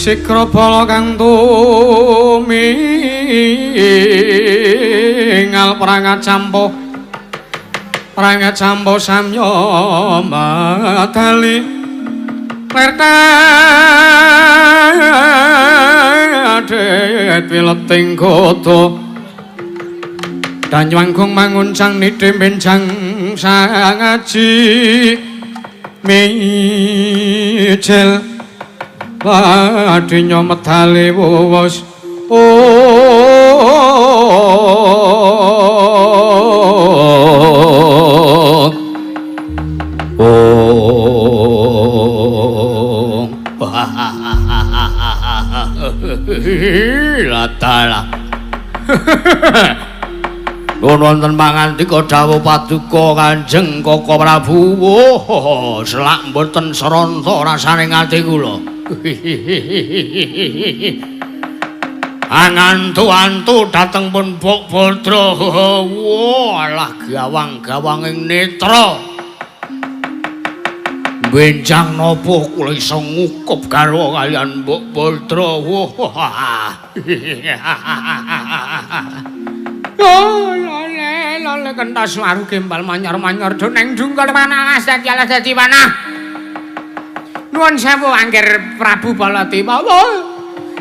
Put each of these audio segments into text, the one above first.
Sigra bala kang tumingal prangacampa samya madali lertet wileting gada danyanggung manguncang nidhe benjang sangaji mijil ladinya medale wos oh oh Latalah. Nuwun wonten pangandika dawuh paduka Kanjeng Koko Prabu. Oh, selak mboten sranta rasane ati kula. Angantu-antu dhateng pun Mbok Badra. Walah gawang-gawanging netra. Benjang napa kula iso ngukup garwa kaliyan Mbok Badra. Oh, lole, lole kentas waru gembal manyor-manyor do neng dungkul panah dadi alas dadi panah. Nuwun sewu Angger Prabu Baladewa.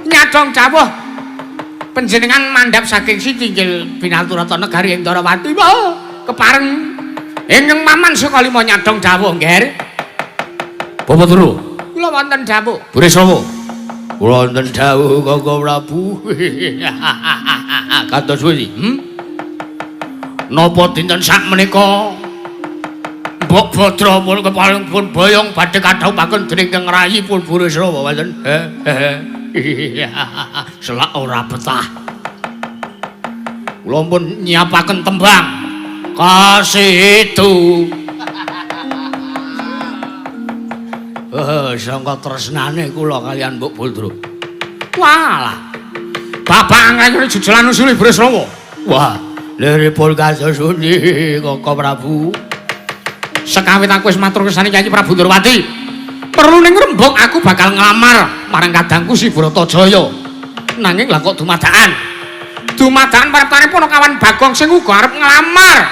Nyadong dawuh panjenengan mandhap saking Sitinggil Binaturata Negari ing Ndarawati. Kepareng ingkang maman saka lima nyadong dawuh, Ngger. Bapak Turu. Kula wonten dawuh. Burisrawa. Kula wonten dawuh Koko Prabu. Kados pundi? Napa dinten sakmenika Mbok Badra pun kepaling pun boyong badhe kadhawuhaken dening Kang Rayi pun Burisrawa wonten. Selak ora betah. Kula pun nyiapaken tembang Kasidu. Sangka tresnane kula kaliyan Mbok Badra. Walah. Bapak anggen jujulan usuli Burisrawa. Wah, liripun kados pundi Koko Prabu? Sekawit aku wis matur kersane Kyai Prabu Ndrawati. Perlu ning rembug aku bakal nglamar marang kadangku si Bratajaya. Nanging lah kok dumadakan. Dumadakan parepane Panakawan Bagong sing uga arep nglamar.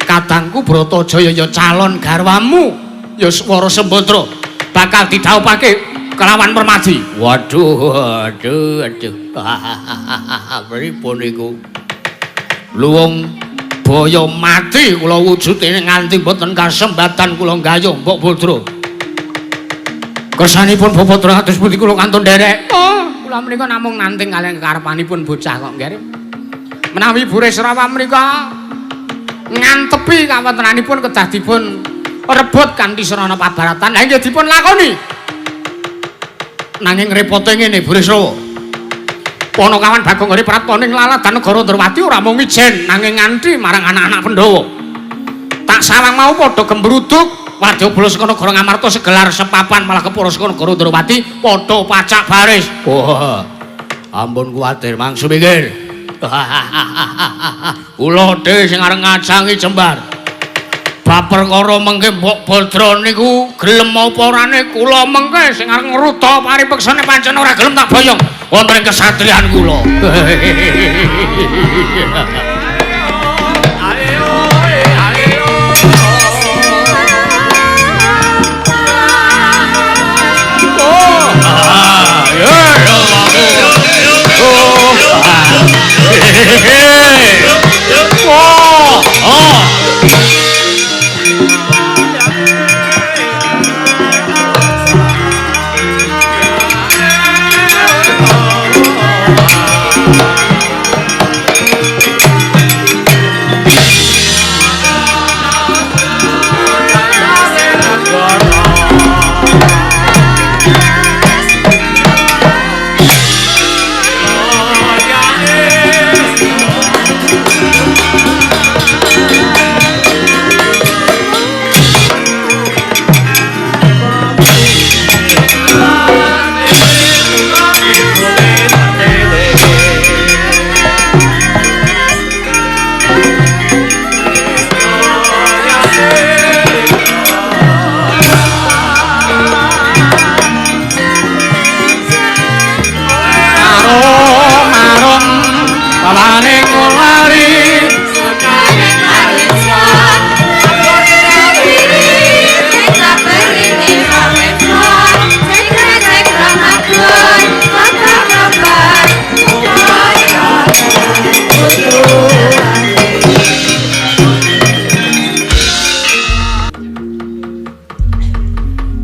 Kadangku Bratajaya ya calon garwamu, ya Swara Sembadra bakal didhawuhake kelawan Permadi. Waduh, aduh, aduh. Pripun niku? Luwung baya mati kula wujude nganti mboten kasembatan kula nggayuh Mbok Badra. Kersanipun Bapak Badra kados pundi kula kantun nderek. Oh, kula menika namung nanting kaliyan kekarepanipun bocah kok, Ngger. Menawi Burisrawa menika ngantepi kawontenanipun kedah dipun rebut kanthi sarana pabaratan. Lah nggih dipun lakoni. Nanging repote ngene Burisrawa. Panakawan Bagong Hari Prapta ning laladan negara Ndrawati ora mung ijen nanging nganti marang anak-anak Pandhawa. Tak sawang mau padha gembruduk wadyabala saka negara Ngamarta segelar sepapan malah kepara saka negara Ndrawati padha pacak baris. Wah, ampun kuwatir mangsu mikir. Kula dhewe sing arep ngajangi jembar. Bab perkara mengke Mbok Badra niku gelem apa orane kula mengke sing arep ngruta paripeksane pancen ora gelem tak boyong wonten ing kesatriyan kula.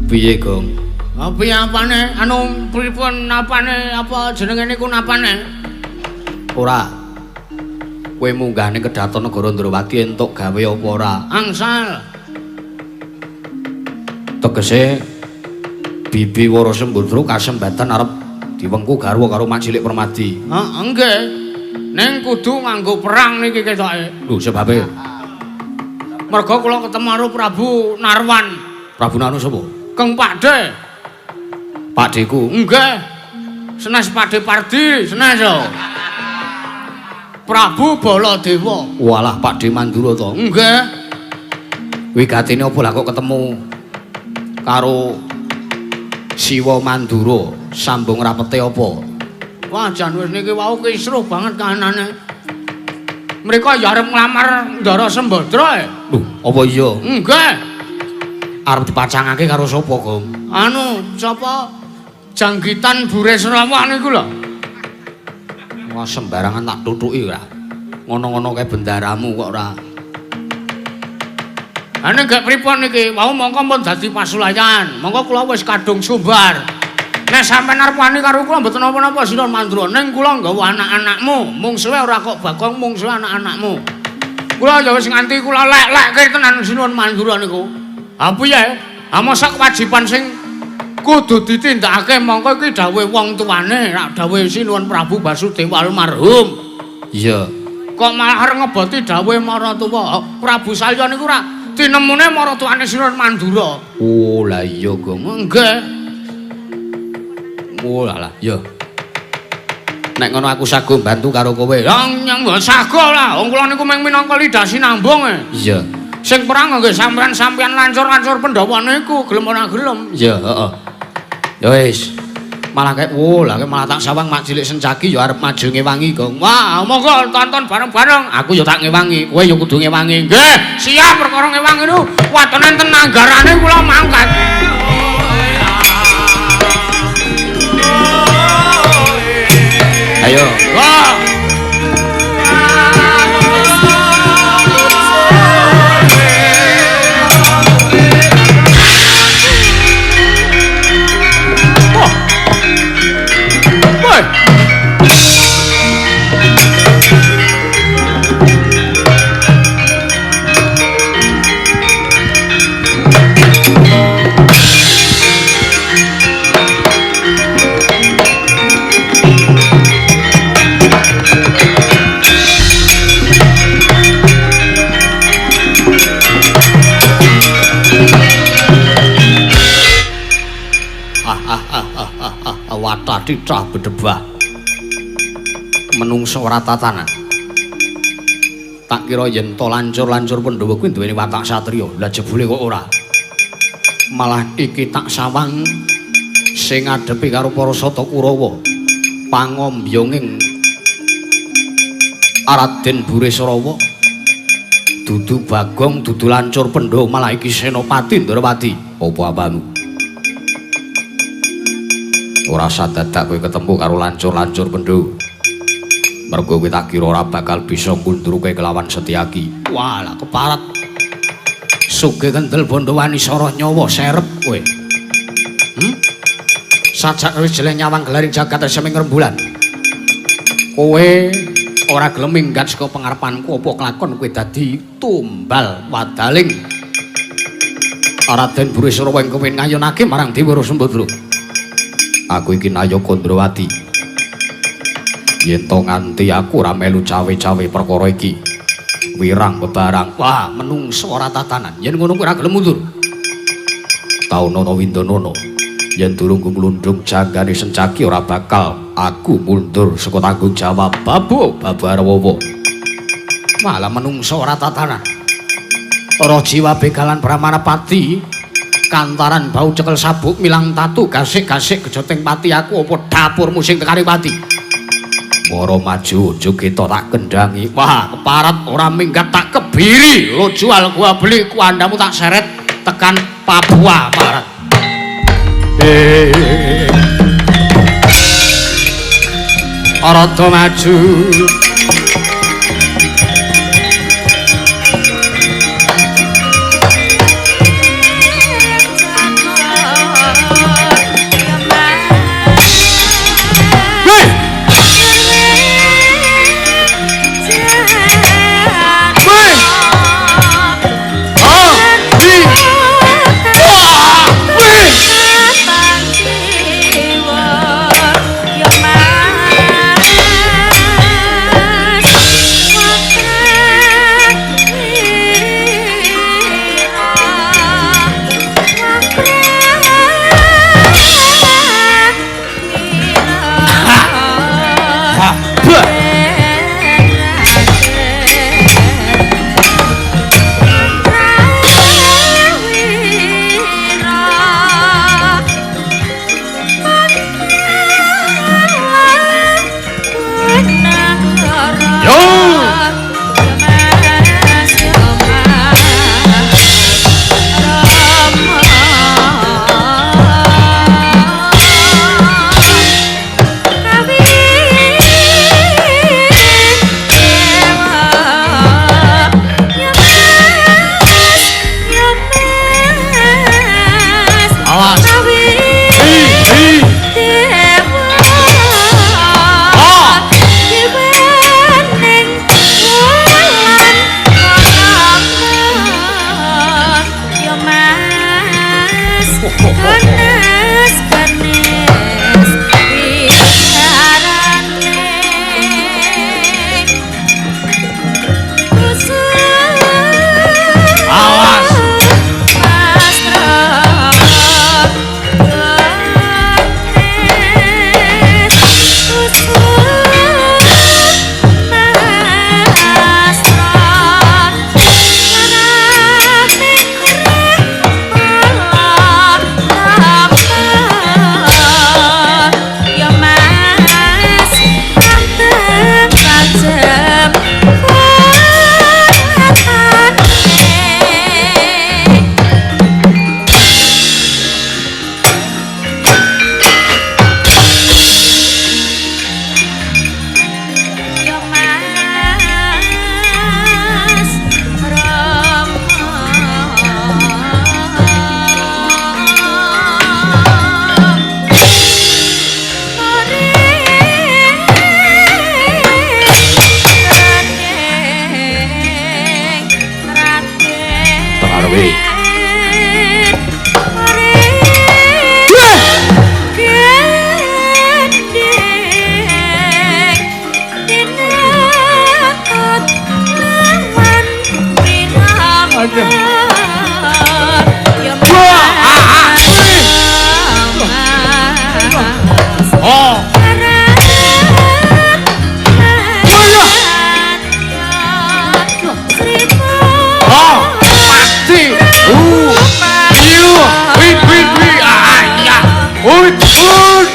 Piye, Gong? Piye apane? Anu pripun apane? Apa jenenge niku napane? Ora. Kowe munggah ning kedaton negara Ndrawati entuk gawe apa ora? Angsal. Tegese Bibi Wara Sembadra kasembatan arep diwengku garwa karo Mak Cilik Permadi. Heeh, nggih. Ning kudu nganggo perang niki ketoke. Lho, sebabe? Mergo kula ketemu karo Prabu Narwan. Prabu Narwan sapa? Keng Pakde. Pakdeku? Nggih. Senes Pakde Pardi, senes yo. Prabu Baladewa. Walah, Pakde Mandura to? Nggih. Wigatine apa lah kok ketemu karo Siwa Mandura, sambung rapete apa? Wah, jan wis niki wau kisruh banget kahanane. Mereka ya arep nglamar Ndara Sembadra. Lho, apa iya? Nggih. Arep dipacangake karo sapa, Gong? Anu, sapa? Janggitan Burisrawa niku lho. Wah, sembarangan tak tutuki ora. Ngono-ngono kae bendaramu kok ora. Ane gak pripun niki? Wau mongko pun dadi pasulayan. Mongko kula wis kadung sumbar. Nek sampean arep wani karo kula mboten napa-napa Sinuwun Mandura. Ning kula nggawa anak-anakmu. Mungsuhe ora kok Bagong, mungsuhe anak-anakmu. Kula ya wis nganti kula lek-lekke tenan Sinuwun Mandura niku. Ha piye? Ha mosok kewajiban sing kudu ditindakake mongko iki dawuhe wong tuane, rak dawuhe Sinuwun Prabu Basudewa almarhum. Iya. Kok malah arep ngeboti dawuhe maratuwa? Prabu Salya niku rak tinemune maratuwane Sinuwun Mandura. Oh, lah iya, Gong. Nggih. Oh, lah iya. Nek ngono aku sago bantu karo kowe. Ya nyang sago lah. Wong kula niku mung minangka lidah sinambung e. Iya. Sing perang nggih sampean-sampean lancur-lancur Pandhawa niku gelem ora gelem. Iya, heeh. Ya wis. Malah kae oh, lah malah tak sawang Mak Cilik Sencaki ya arep maju ngewangi, Gong. Wah, monggo tonton bareng-bareng. Aku ya tak ngewangi, kowe ya kudu ngewangi. Nggih, siap perkara ngewangi niku. Waton enten anggarane kula mangkat. Ayo. Wah. Watah cicah bedebah menungso ora tatanan. Tak kira yen to lancur-lancur Pandhawa kuwi duweni watak satriya, lah jebule kok ora. Malah iki tak sawang sing ngadepi karo para Sata Kurawa pangombyonging Raden Burisrawa dudu Bagong dudu Lancur Pandhawa, malah iki Senopati Ndrawati. Apa apamu? Ora sadadak kowe ketemu karo lancur-lancur Pandhawa. Mergo kowe tak kira ora bakal bisa ngundurke kelawan Setyaki. Wah, lah keparat. Sugih kendel Bandhawani soroh nyawa serep kowe. Sajak wis jeleh nyawang gelaring jagat seming rembulan. Kowe ora gelem minggat saka pengarepanku, apa kelakon kowe dadi tumbal wadaling Raden Burisrawa ing kowe ngayunake marang Dewi Sembadra. Aku iki Nayaka Ndrawati. Yen to nganti aku ora melu cawe-cawe perkara iki, wirang bebarang. Wah, menungso ora tatanan. Yen ngono kuwi ora gelem mundur. Taunana Windanana, yen durung kumlundung janggane Sencaki ora bakal aku mundur saka tanggung jawab. Babu Babarwawa. Malah menungso ora tatanan. Ora jiwa begalan Brahmana Pati kantaran bau cekel sabuk milang tatu gasik-gasik gejoting pati aku apa dapurmu sing tekani pati. Moro maju jogeta tak kendangi. Wah, keparat ora minggat tak kebiri. Lo jual gua beli kuandamu tak seret tekan Papua Barat. Rada maju. Ganes ganes pijarane Awas. Yo Mas Rama. Tengarewe. Oh. Oh, mati. Iyo, wi wi wi ah iya. Ui ui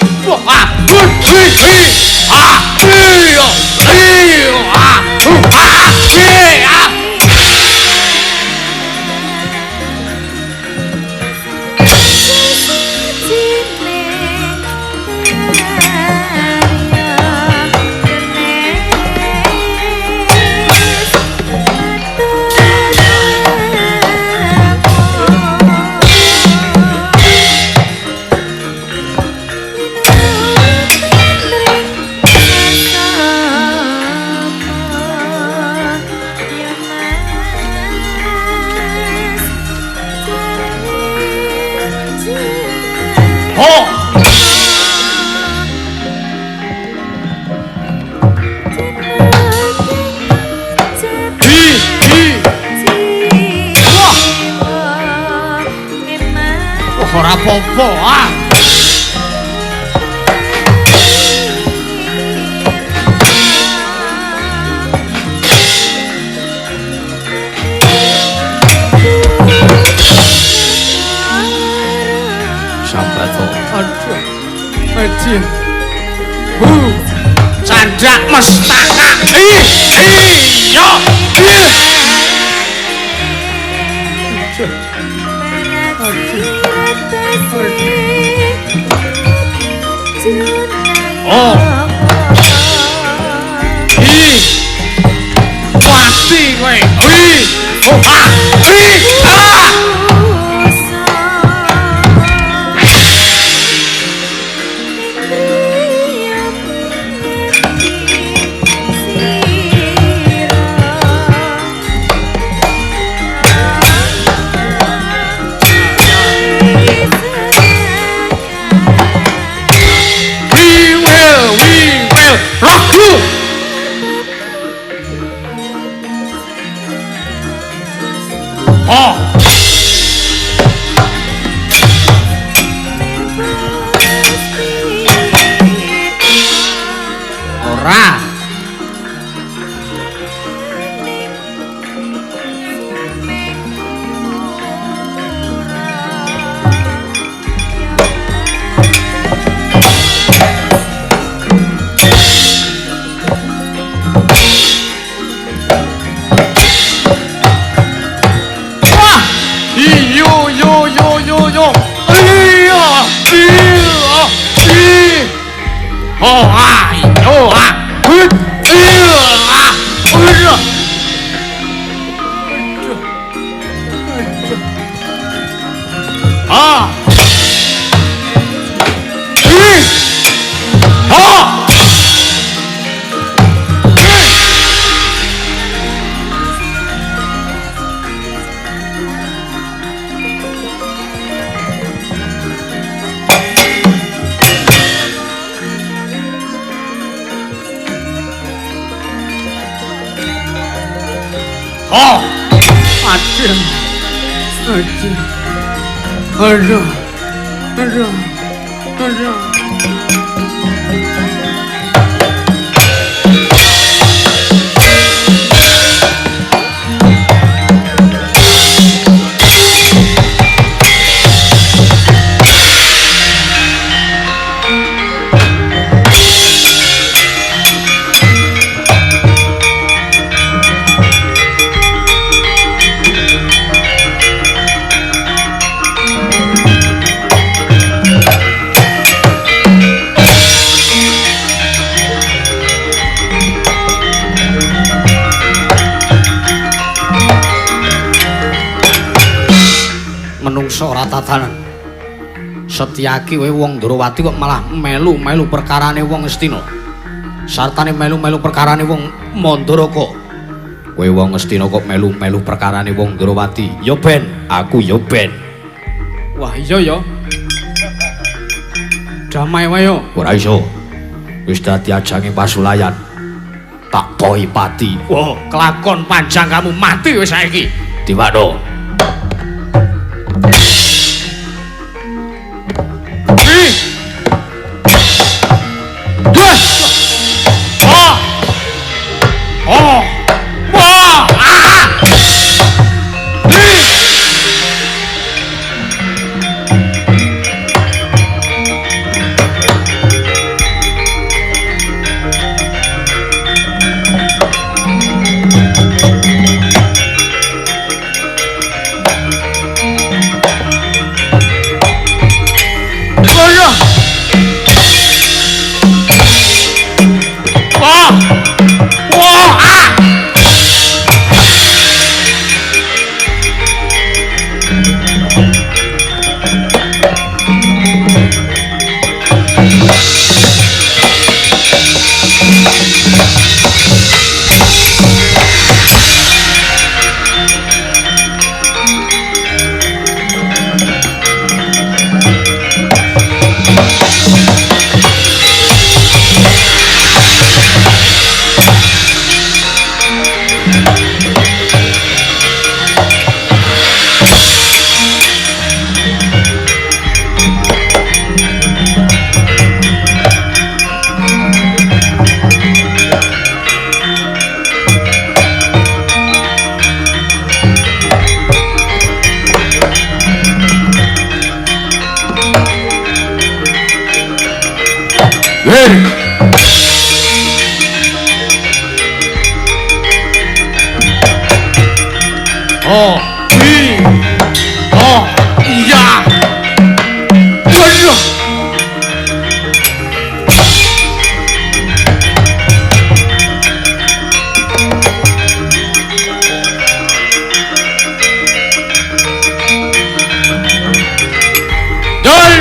ah ui ui ui ah iyo iyo ah u ah i ah. Oh. Hi hi. Wah, ora apa-apa ah. Sambato. Aduh. Aduh. Hu. Candak mestaka. Iya. Oh. Hi. Mati kowe. Hi. Oh ah. Hi. Ah. We will rock you. Oh. Ora. Wah. Iyo yo yo yo yo. Iya. Iya. I. Oh ah. Oh ah. Hut. Iya. Ah. Iya. Ah. I. Oh. Oh. Aduh. Aduh. Aduh. Aduh. Aduh. Menungso ora tatanan. Setyaki kowe wong Ndrawati kok malah melu-melu perkarane wong Astina. Sartane melu-melu perkarane wong Mandaraka. Kowe wong Astina kok melu-melu perkarane wong Ndrawati. Ya ben, aku ya ben. Wah iya ya. Damai wae yo. Ora iso. Wis dadi ajange pasulayan. Tak poi pati. Wah, kelakon panjang kamu mati wis saiki. Diwano. Oh, i, oh, iya. Waduh. Dol.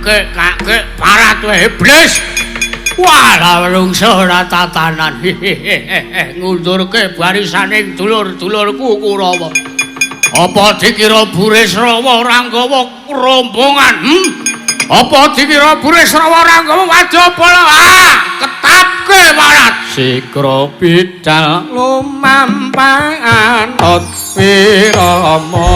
Kek kakek parat kowe iblis. Walah lungsuh ora tatanan. Ngundurke barisane dulur-dulurku Kurawa. Apa dikira Burisrawa ora nggawa rombongan? Apa dikira Burisrawa ora nggawa wadyabala? Ah, ketapke parat. Sikra bidal lumampah anut wirama.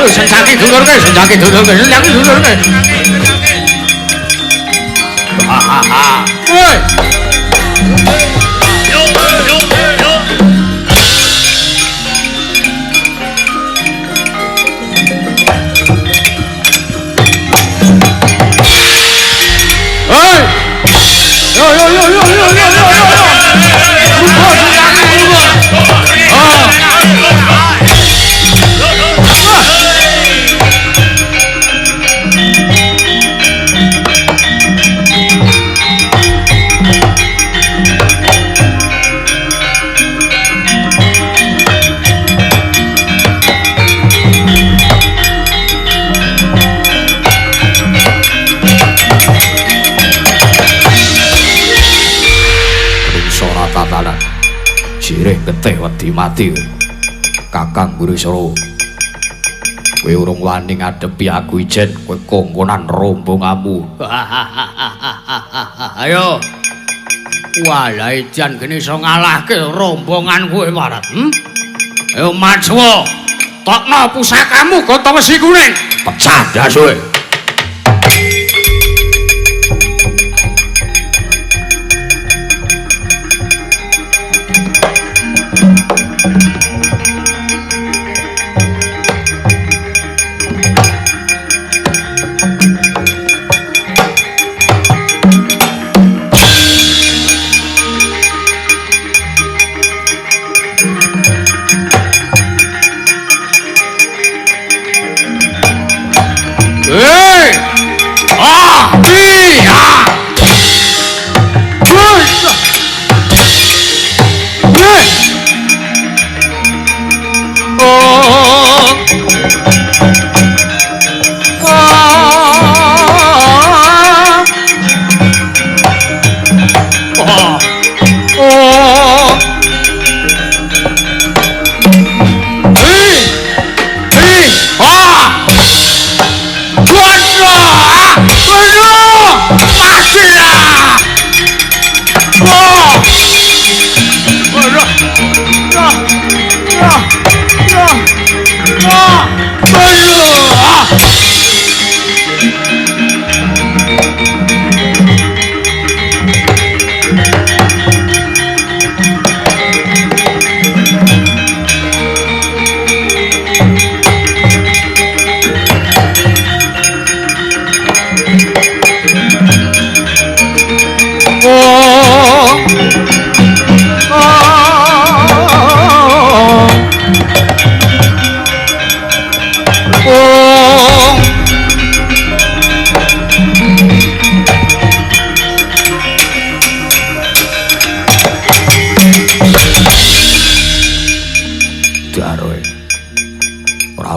Senjaki dulurke, senjaki dulurke, senjaki dulurke. Woi. Hei. Yo yo yo yo yo yo yo. Lupa senjaki lupa. Ah. Jireh getih wedi mati. Kakang Burisrawa, kowe urung wani ngadepi aku ijen, kowe kongkonan rombonganmu. Ayo. Walah ijan gene iso ngalahke rombongan kowe Marat. Ayo majuwa. Tokno pusakamu gata wesi kuning. Pecah ndas kowe.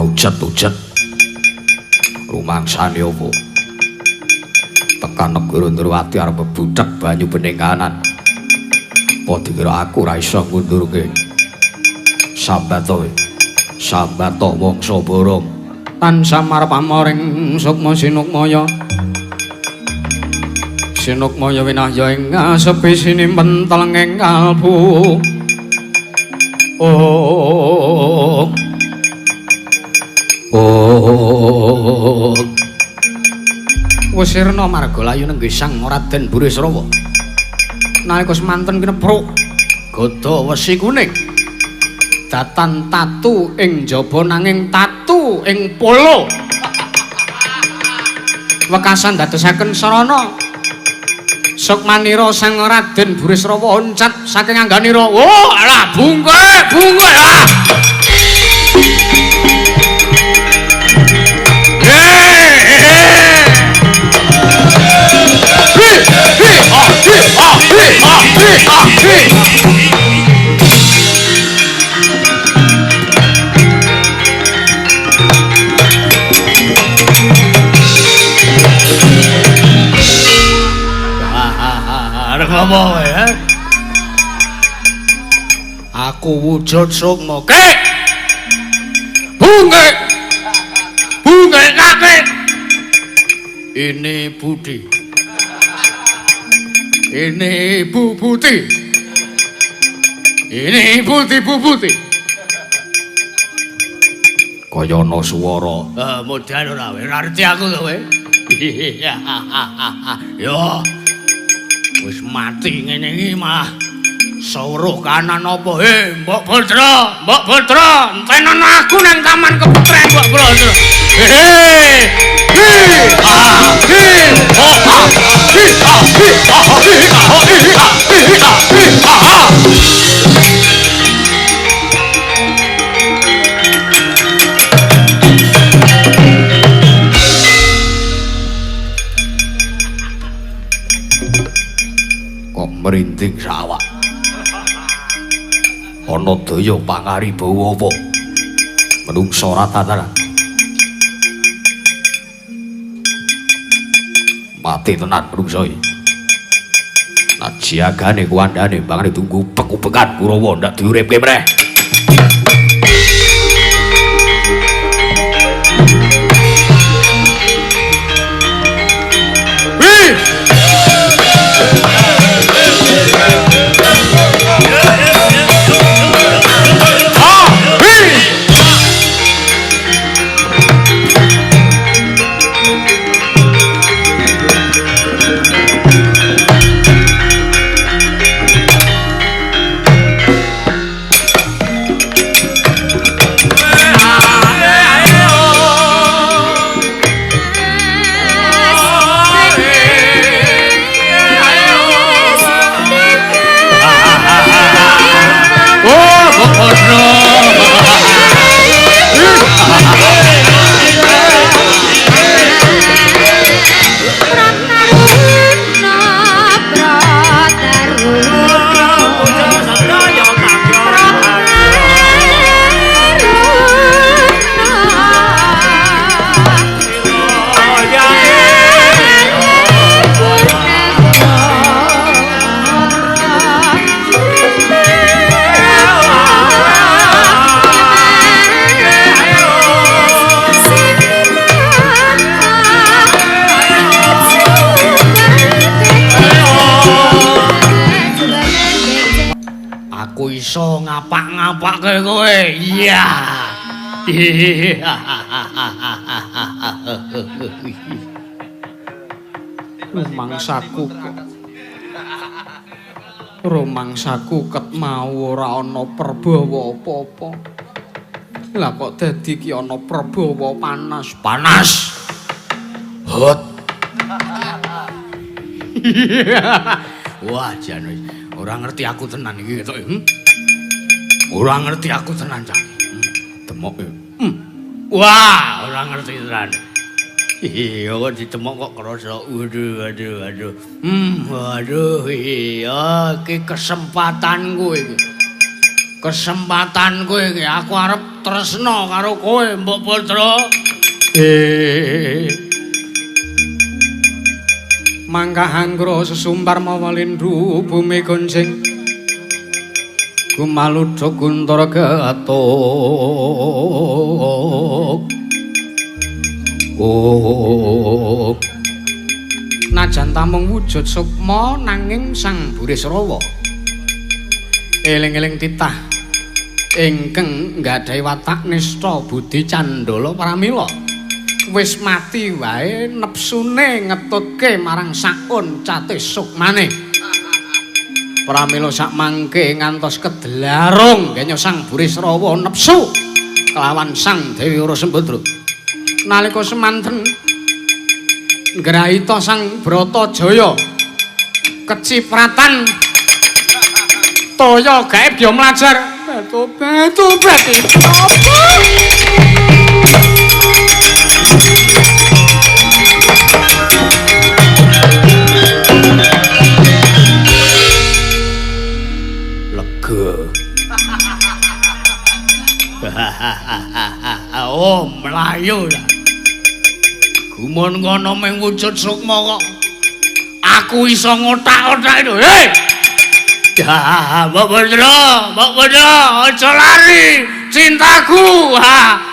Ujet-ujet rumangsane opo tekan negara Ndrawati arep bebudhek banyu peningkanan. Apa dikira aku ora iso ngundurke? Sambato sambato wangsa borong tansah marep amoring sukma sinukmaya. Sinukmaya winahya ing ngasepi sinimpen telenging kalbu. Oh. Oh. Wesirna marga layu nenggih Sang Raden Burisrawa. Nalika semanten kinepruk gada wesi kuning. Datan tatu ing jaba nanging tatu ing polo. Wekasan dadosaken sarana. Sukmanira Sang Raden Burisrawa oncat saking angganira. Oh, alah bungke, bungke ah. Hi, hi, ah, hi, ah, hi, ah, hi, ah, hi. Arep ngomong ya. Aku wujud sukma. Kek. Bungke. Bungke kakek. Ini Budi. Ini Bu Buti. Ini Buti Bu Buti. Kaya ana swara. Modal ora kowe, ora ngerti aku to kowe. Yo. Wis mati ngene iki malah sawruh kanan apa? Mbok Bodro, Mbok Bodro, entenono aku nang Taman Keputren Mbok Bodro. Hehe. Hi, ah, hi, oh, ah, hi, ah, hi, ah, hi, ah, hi, ah, hi, ah, hi, ah, ah. Merinding sawak. Ana daya pangaribawa apa? Menungsa ora tataran. Mati tenan menungsa iki. Najiagane kuwandane bangane tunggu pek-upekan Kurawa ndak diuripke meneh. Iso ngapak-ngapake kowe. Iya. Rumangsaku kok. Rumangsaku ket mau ora ana perbawa apa-apa. Lah kok dadi ki ana perbawa panas. Panas. Hot. Wah, jan wis ora ngerti aku tenan iki ketok. Ora ngerti aku tenan cah. Demok. Wah, ora ngerti tenan. Iya kok ditemok kok krasa. Waduh, waduh, waduh. Waduh, iya iki kesempatanku iki. Kesempatanku iki aku arep tresna karo kowe, Mbok Putra. Mangkah anggra sesumbar mawa lindhu bumi goncing. Gumaludha guntara getuk. Oh. Najan tamung wujud sukma nanging Sang Burisrawa eling-eling titah ingkang nggadhahi watak nista budi candala pramila wis mati wae nepsune ngetutke marang saun cate sukmane. Pramila sakmangke ngantos kedelarung kenya Sang Burisrawa nepsu kelawan Sang Dewi Ora Sembadra. Nalika semanten Ngraita Sang Bratajaya kecipratan toya gaib ya mlajar. Tobat tobat iki apa? Lega. Oh, mlayu lah. Gumun ngono mung wujud sukma kok. Aku iso ngotak-otak itu. Hei. Ya, Mbok Badra, Mbok Badra, aja lari, cintaku. Ha.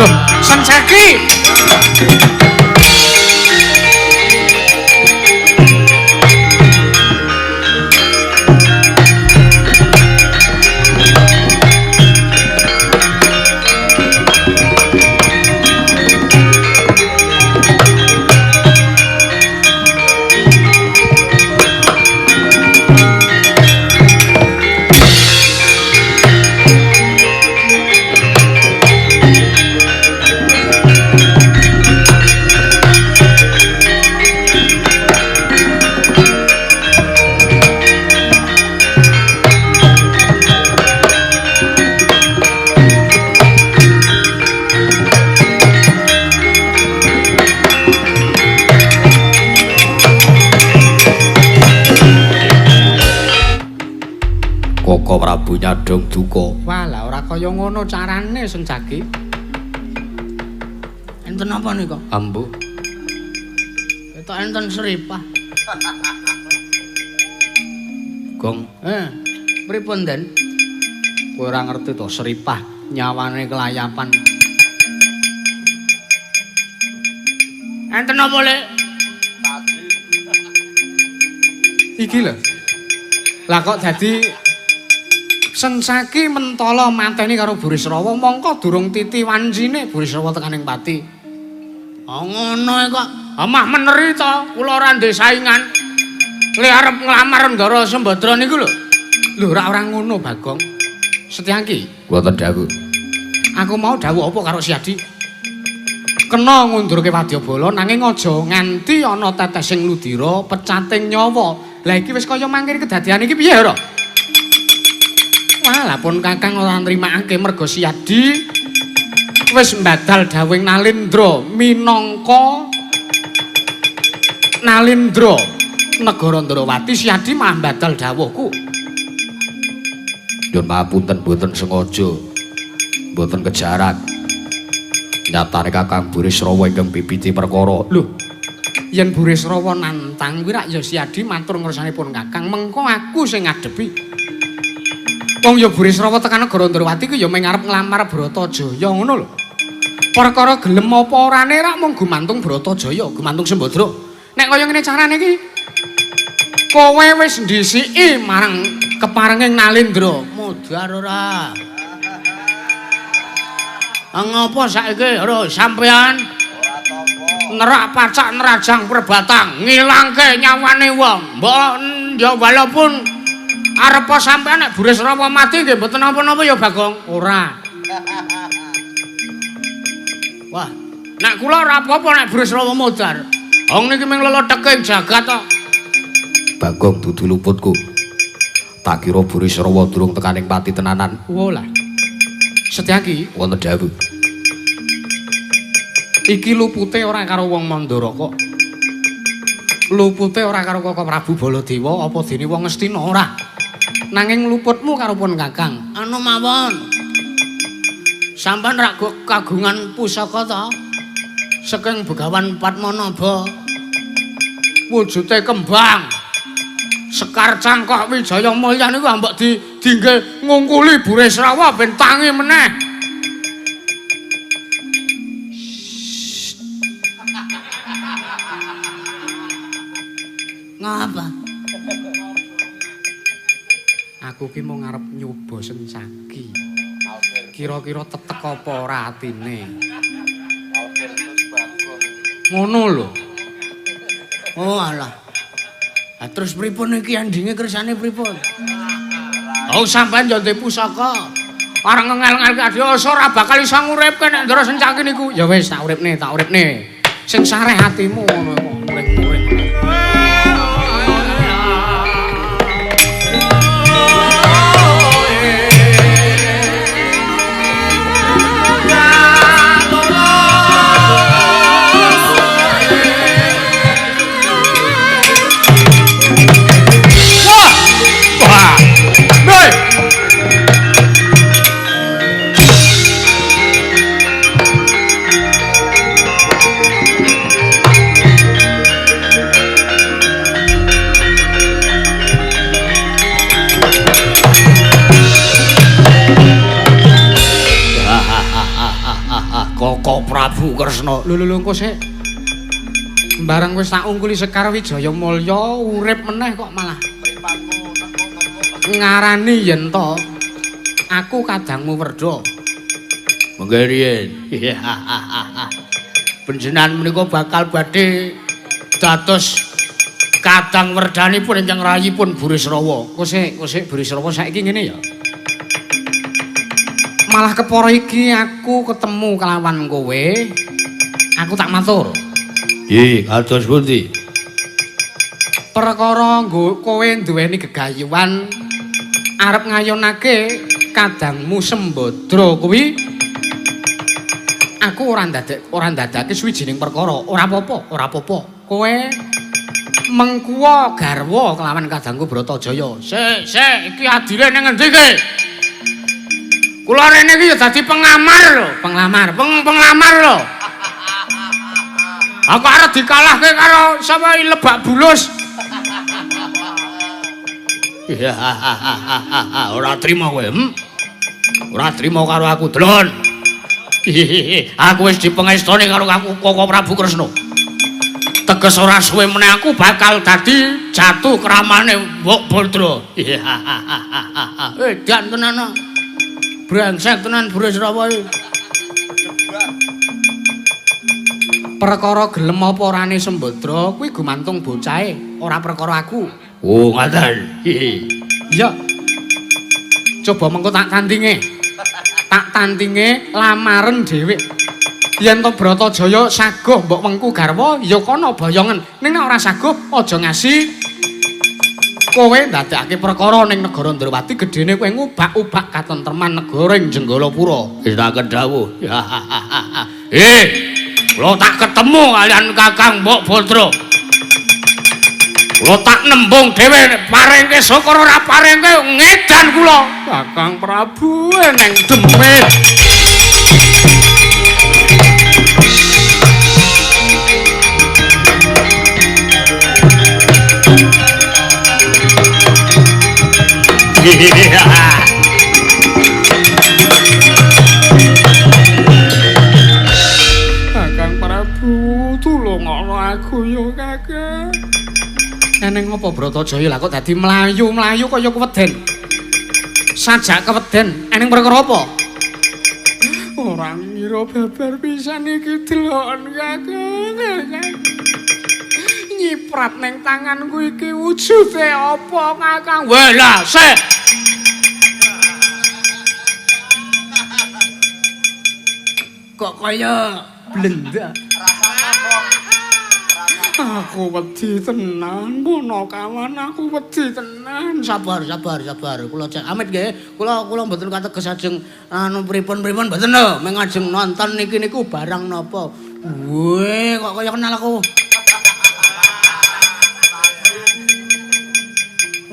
Loh, Sencaki. Koko Prabu nyadong duka. Wah, lah ora kaya ngono carane Sencaki. Enten apa nika? Ambu. Ketok enten seripah. Gong. Pripun, Den? Kowe ora ngerti to seripah nyawane kelayapan. Enten apa, Lek? Iki lho. Lah kok dadi Sencaki mentala mateni karo Burisrawa mongko durung titi wancine Burisrawa tekaning pati. Oh ngono kok. Amah meneri to, kula ora ndek saingan. Le arep nglamar Ndara Sembadra niku lho. Lho ora ora ngono, Bagong. Setyaki, Wonten dawuh. Aku mau dawuh apa karo Siadi? Kena ngundurke wadyabala nanging aja nganti ana tetesing ludira pecating nyawa. Lah iki wis kaya mangkene kedadian iki piye ora? Wah, lah pun Kakang ora nrimakake merga Siadi wis mbadal dawuhing Nalindra minangka Nalindra negara Ndrawati. Siadi malah mbadal dawuhku. Nyuwun papunten mboten sengaja. Mboten kejaran. Nyatane Kakang Burisrawa ingkang bibiti perkara. Lho, yen Burisrawa nantang kuwi rak ya Siadi matur ngersanipun Kakang, mengko aku sing ngadepi. Wong ya Burisrawa tekan negara Ndrawati ku ya mung arep nglamar Bratajaya ngono lho. Perkara gelem apa orane rak mung gumantung Bratajaya, gumantung Sembadra. Nek kaya ngene carane iki kowe wis ndhisiki marang keparenging Nalindra. Modar ora? Ngopo saiki ora sampean nerak pacak nerajang perbatang ngilangke nyawane wong. Mbok ya walaupun arepa sampean nek Burisrawa mati nggih mboten napa-napa ya Bagong. Ora. Wah, nek kula ora apa-apa nek Burisrawa modar. Wong niki mung leletheke jagat kok. Bagong dudu luputku. Tak kira Burisrawa durung tekaning pati tenanan. Wolah. Setyaki, wonten dawuh. Iki lupute ora karo wong Mandara kok. Lupute ora karo Koko Prabu Baladewa apa dene wong Ngastina ora. Nanging luputmu karo pun Kakang. Anu mawon. Sampeyan rak kagungan pusaka ta? Saking Begawan Padmanaba. Wujude kembang. Sekar Cangkok Wijaya Mulya niku ambek dinggel ngungkuli Burisrawa ben tangi meneh. Ngapa? Aku ki mung arep nyoba sencaki. Kira-kira tetek apa ora atine. Ngono lho. Oh alah. Lah terus pripun iki endinge kersane pripun? Oh sampean yo ndek pusaka. Arep ngengel-ngel ade ora bakal iso nguripke nek Ndara Sencaki niku. Ya wis tak uripne, tak uripne. Sing sareh atimu ngono kok muring-muring. Wah! Wah! Hei! Koko Prabu Kresna. Lho lho lho engko sik. Bareng wis tak ungkuli Sekar Wijaya Mulya urip meneh kok malah ngarani yen to aku kadangmu Werda. Monggo riyin. Panjenengan menika bakal badhe dados kadang werdanipun ingkang rayipun Burisrawa. Engko sik, engko sik Burisrawa saiki ngene ya. Malah kepara iki aku ketemu kelawan kowe. Aku tak matur. Nggih, kados pundi? Perkara nggo kowe duweni gegayuhan arep ngayonake kadangmu Sembadra kuwi aku ora ndadek ora ndadake suwijining perkara, ora apa-apa, ora apa-apa. Kowe mengkuwa garwa kelawan kadangku Bratajaya. Sik, sik, iki adile ning endi iki? Kula rene iki ya dadi pengamar lho, penglamar, penglamar lho. Aku arep dikalahke karo sapa Lebak Bulus. Ora trima kowe, Ora trima karo aku, Dlon. Aku wis dipengestoni karo aku Koko Prabu Kresna. Teges ora suwe meneh aku bakal dadi jatuh kramane Mbok Badra. Edan tenan. Brengsek tenan Burisrawa iki. Perkara gelem apa orane Sembadra kuwi gumantung bocahe, ora perkara aku. Oh, ngaten. Iya. Coba mengko tak tandinge. Tak tandinge lamaren dhewe. Yen to Bratajaya saguh mbok wengku garwa ya kono boyongen. Ning nek ora saguh aja ngasi kowe ndadekake perkara ning negara Ndrawati gedene kowe ngubak-ubak katentreman negara ing Jenggalapura. Wis tak kedhawuh. Kula tak ketemu kalian Kakang Mbok Badra. Kula tak nembung dhewe parengke syukur ora parengke ngedan kula. Kakang Prabu neng demit. Kakang Prabu tulungono aku yo Kakang. Eneng apa Bratajaya lah kok dadi mlayu-mlayu kaya keweden. Sajak keweden, eneng perkara apa? Ora ngira babar pisan iki deloken Kakang. Nyiprat ning tanganku iki wujude apa Kakang? Weh lah, sik. Kok kaya blendak. Aku wedi tenan, punakawan aku wedi tenan. Sabar, sabar, sabar. Kula cek amit nggih. Kula mboten kateges ajeng anu pripun-pripun mboten lho. Mung ajeng nonton niki niku barang napa. Weh, kok kaya kenal aku.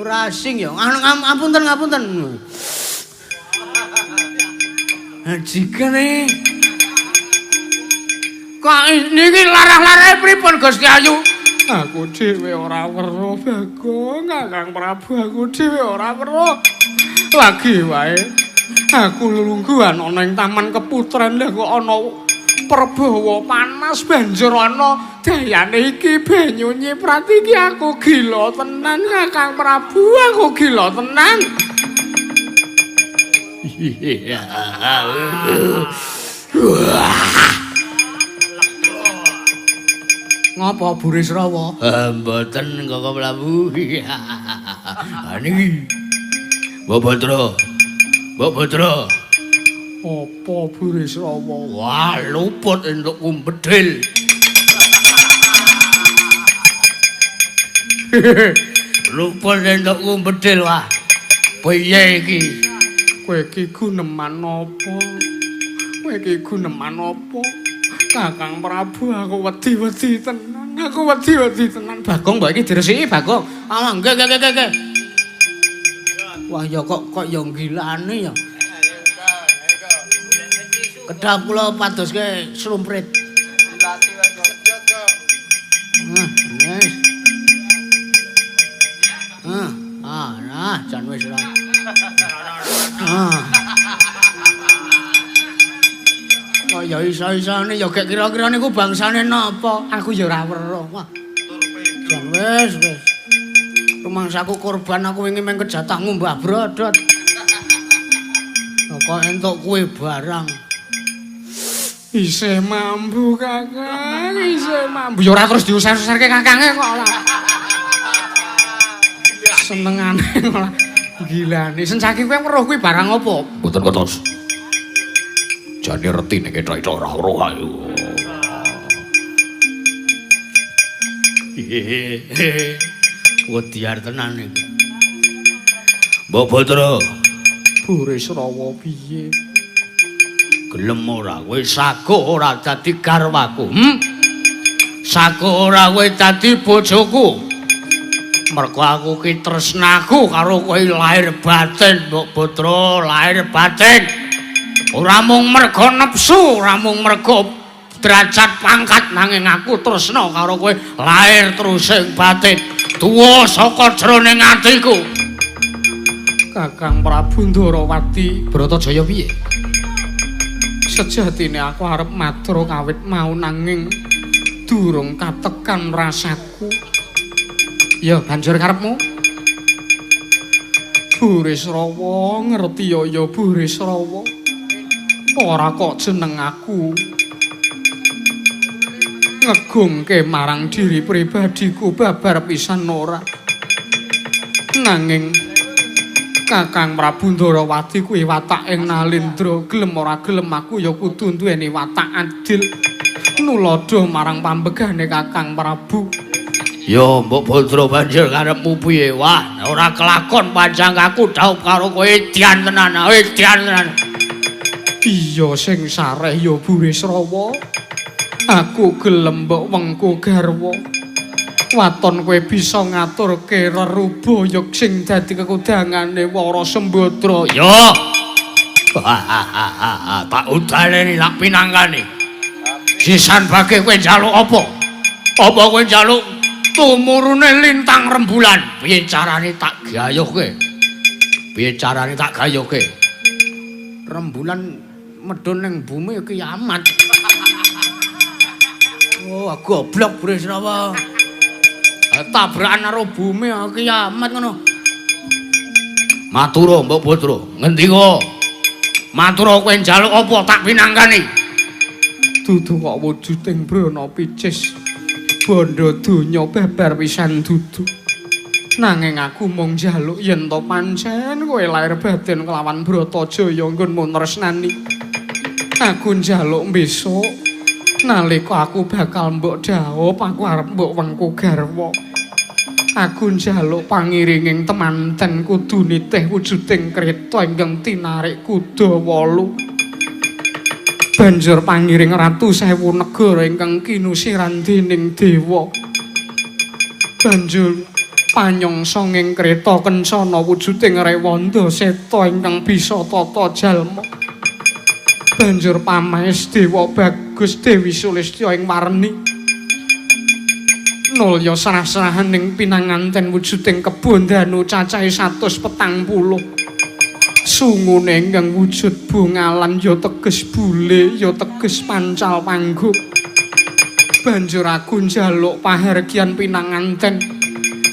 Ora asing ya. Anu ngapunten, ngapunten. Jikane kok niki larah-larahe pripun Gusti Ayu? Aku dhewe ora weruh Bagong, Kakang Prabu aku dhewe ora weruh. Lagi wae aku lelungguhan ana ing taman keputren lha kok ana perbawa panas banjur ana dayane iki banyu nyiprat iki aku gila tenan Kakang Prabu, aku gila tenan. Ngapa Burisrawa? Mboten Kakang Prabu. Ha niki. Mbok Badra. Mbok Badra. Apa Burisrawa? Wah, luput entuk kumbedil. Luput entuk kumbedil wah. Piye iki? Kowe iki guneman apa? Kowe iki guneman apa? Kakang Prabu, aku wedi-wedi tenan. Aku wedi-wedi tenan. Bagong mbok iki diresiki, Bagong. Ah, nggih nggih nggih nggih. Wah, ya kok ya gilane ya. Kedhap kula padoske slumprit. Wis. Nah, jan wis ora. Ah. Kok ya iso-isone ya gek kira-kira niku bangsane napa? Aku ya ora weruh. Wah. Jan wis wis. Rumangsaku korban aku wingi meng kejatah ngumbah brodot. Kok entuk kuwe barang. Isih mambu Kakang, isih mambu. Ya ora terus diuser-userke kakange kok ora. Senengane ora gilane. Sencaki kowe weruh kuwi barang apa? Mboten kertos. Jane reti nek ketok-ketok ora weruh ayo. Wediar tenan iki. Mbok Badra, Burisrawa piye? Gelem ora kowe sago ora dadi garwaku? Sago ora kowe dadi bojoku? Mergo aku ki tresnaku karo kowe lahir batin, Mbok Badra, lahir batin. Ora mung mergo nepsu, ora mung mergo derajat pangkat, nanging aku tresna karo kowe lahir terusing batin. Tuwa saka jroning atiku. Kakang Prabu Ndarawati Bratajaya piye? Sejatine aku arep matur kawit mau nanging durung katekan rasaku. Ya banjur karepmu? Burisrawa ngerti ya ya Burisrawa. Ora kok jeneng aku ngegungke marang diri pribadiku babar pisan ora. Nanging Kakang Prabu Ndarawati kuwi watak ing Nalendra, gelem ora gelem aku ya kudu duweni watak adil nuladha marang pambegane Kakang Prabu. Ya Mbok Badra banjur karepmu piye? Wah, ora kelakon panjang aku dhaup karo kowe edian tenan, edian tenan. Iya sing sareh ya Burisrawa. Aku gelem mbok wengku garwa. Waton kowe bisa ngaturke rerubaya sing dadi kekudangane Wara Sembadra. Yo. Tak udaleni tak pinangkani. Sisan bage kowe njaluk apa? Apa kowe njaluk tumurune lintang rembulan? Piye carane tak gayuhke? Piye carane tak gayuhke? Rembulan medhun ning bumi kiamat. Oh, goblok Burisrawa. Tabrakan karo bumi kiamat ngono. Matura Mbok Badra, ngendika? Matura kowe njaluk apa tak pinangkani? Dudu kok wujuding brana picis. Bondo donya babar pisan dudu. Nanging aku mung njaluk yen to pancen kowe lair batin kelawan Bratajaya nggonmu tresnani. Aku njaluk besok nalika aku bakal mbok dhaup, aku arep mbok wengku garwa. Aku njaluk pangiringing temanten kudu nitih wujuding kreta ingkang tinarik kuda 8. Banjur pangiring ratu sewu negara ingkang kinusiran dening dewa. Banjur panyongsa ing kreta kencana wujuding rewanda seta ingkang bisa tata jalma. Banjur pamaes dewa bagus Dewi Sulistya ing warni. Nulya serah-serahan ing pinanganten wujuding kebon danu cacahe 140. Sungune ingkang wujud bungalan ya teges bule ya teges pancal pangguk. Banjur aku njaluk pahargyan pinanganten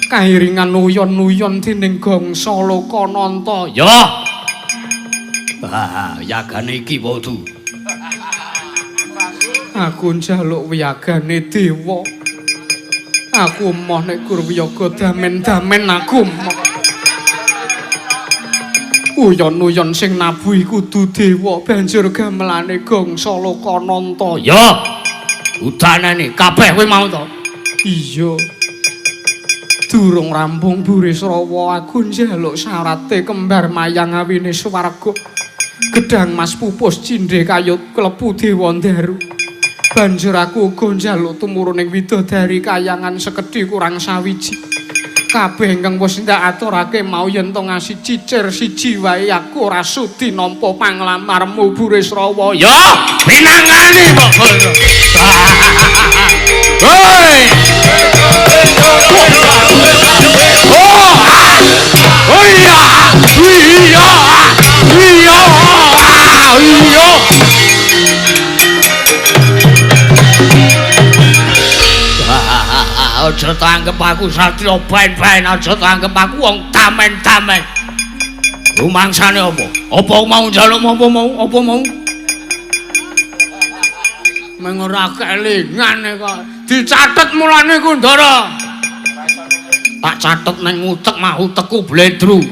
kairingan uyon-uyon dening gangsa Lokananta. Ya. Yagane iki apa udu? Aku njaluk wiyagane dewa. Aku emoh nek gur wiyaga damen-damen aku emoh. Uyon-uyon sing nabuhi kudu dewa banjur gamelane gangsa Lokananta. Ya. Udanane kabeh kowe mau to? Iya. Durung rampung Burisrawa aku njaluk syarate kembar mayang awine swarga. Gedang mas pupus cindhe kayut klebu dewa ndaru. Banjur aku uga njaluk tumuruning widodari kayangan sekedhi kurang sawiji. Kabeh ingkang wis ndak aturake mau yen to ngasih cicir siji wae aku ora sudi nampa panglamarmu Burisrawa. Ya, pinangani kok. Hoi. Oh. Oh iya. Iya. Iya. Iya. Aja tanggep aku satya ben-ben, aja tanggep aku wong tamen-tamen. Rumangsane apa? Apa mau njaluk apa mau? Apa mau? Meng ora kelingan kok. Dicatet mulane Kundara. Tak catet nang utek mah utekku bledru.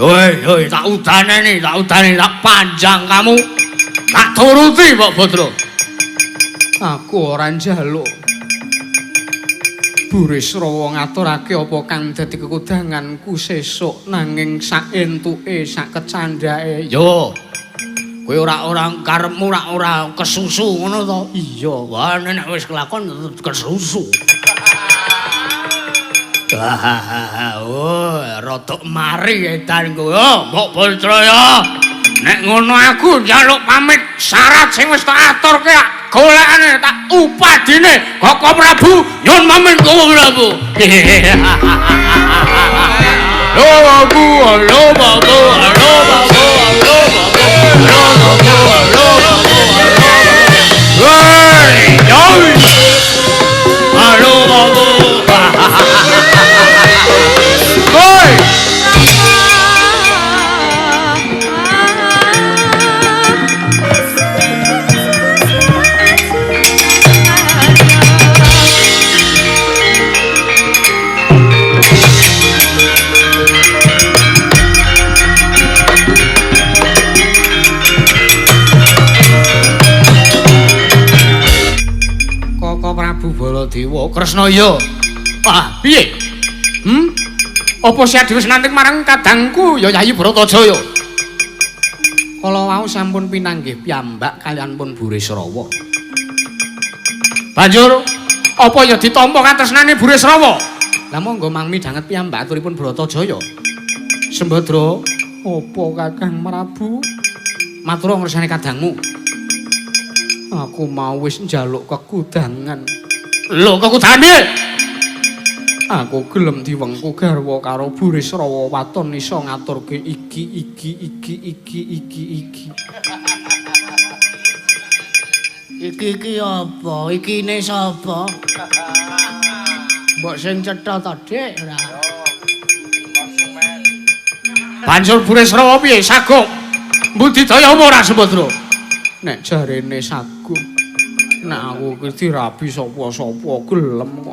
Hoi, hoi, tak udaneni, tak panjang kamu. Tak turuti Mbok Badra. Aku ora njaluk. Burisrawa ngaturake apa kang dadi kekudanganku sesuk nanging sak entuke sak kecandhake. Yo. Kowe ora karepmu ora kesusu ngono to? Iya. Wah nek wis kelakon tetep kesusu. Oh, rodok mari edan kowe. Oh, Mbok Badra ya. Nek ngono aku njaluk pamit syarat sing wis tak aturke golekane tak upadine Koko Prabu nyun pamit Koko Prabu. Lho Babu, lho Babu, lho Babu, lho Babu, lho Babu, lho Babu. Hei, yo. Halo Babu. Hoi. Baladewa Kresna ya. Ah, piye? Apa sia dhewe senanting marang kadangku ya Yayi Bratajaya? Kala wau sampun pinanggih piyambak kaliyan pun Burisrawa. Banjur apa ya ditampa katresnane Burisrawa? Lah monggo mang midhanget piyambak aturipun Bratajaya. Sembadra, apa Kakang Prabu? Matur ngersane kadangmu. Aku mau wis njaluk kekudangan. Lho kekudane? Aku gelem diwengku garwa karo Burisrawa waton iso ngaturke iki iki iki iki iki iki. Iki iki apa? Ikine sapa? Mbok sing cetha to, Dik, ora. Banjur Burisrawa piye? Sagung mbudidaya apa ora Sembadra? Nek jarene sagung. Nek aku iki dirabi sapa-sapa gelem kok.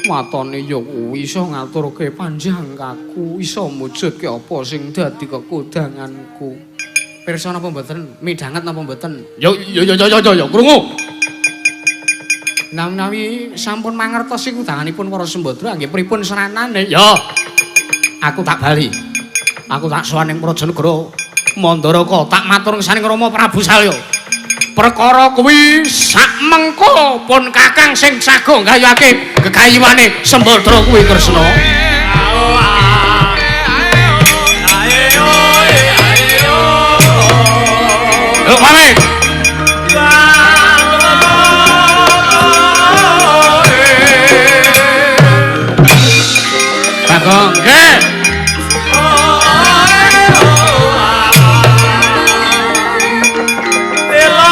Watone ya kuwi iso ngaturke panjangkaku, iso mujudke apa sing dadi kekudanganku. Pirsa napa mboten? Midhanget napa mboten? Yo yo yo yo yo yo krungu. Menawi sampun mangertos kudanganipun para Sembadra nggih pripun seranane? Yo. Aku tak bali. Aku tak sowan ing Prajanegara Mandaraka, tak matur ngersane Rama Prabu Salya. Perkara kuwi sak mengko pun Kakang sing sago nggayuhake gegayuhane Sembadra kuwi Kresna. Yo pamit. Bagong, nggih. Elo.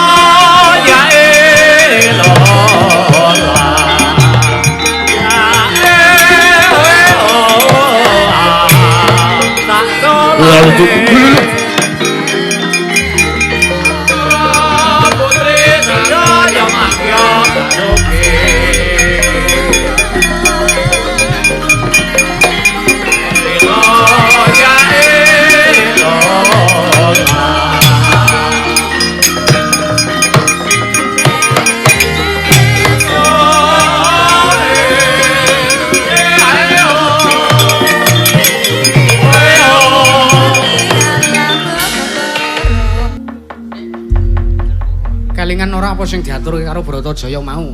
Kelingan ora apa sing diaturke karo Bratajaya mau.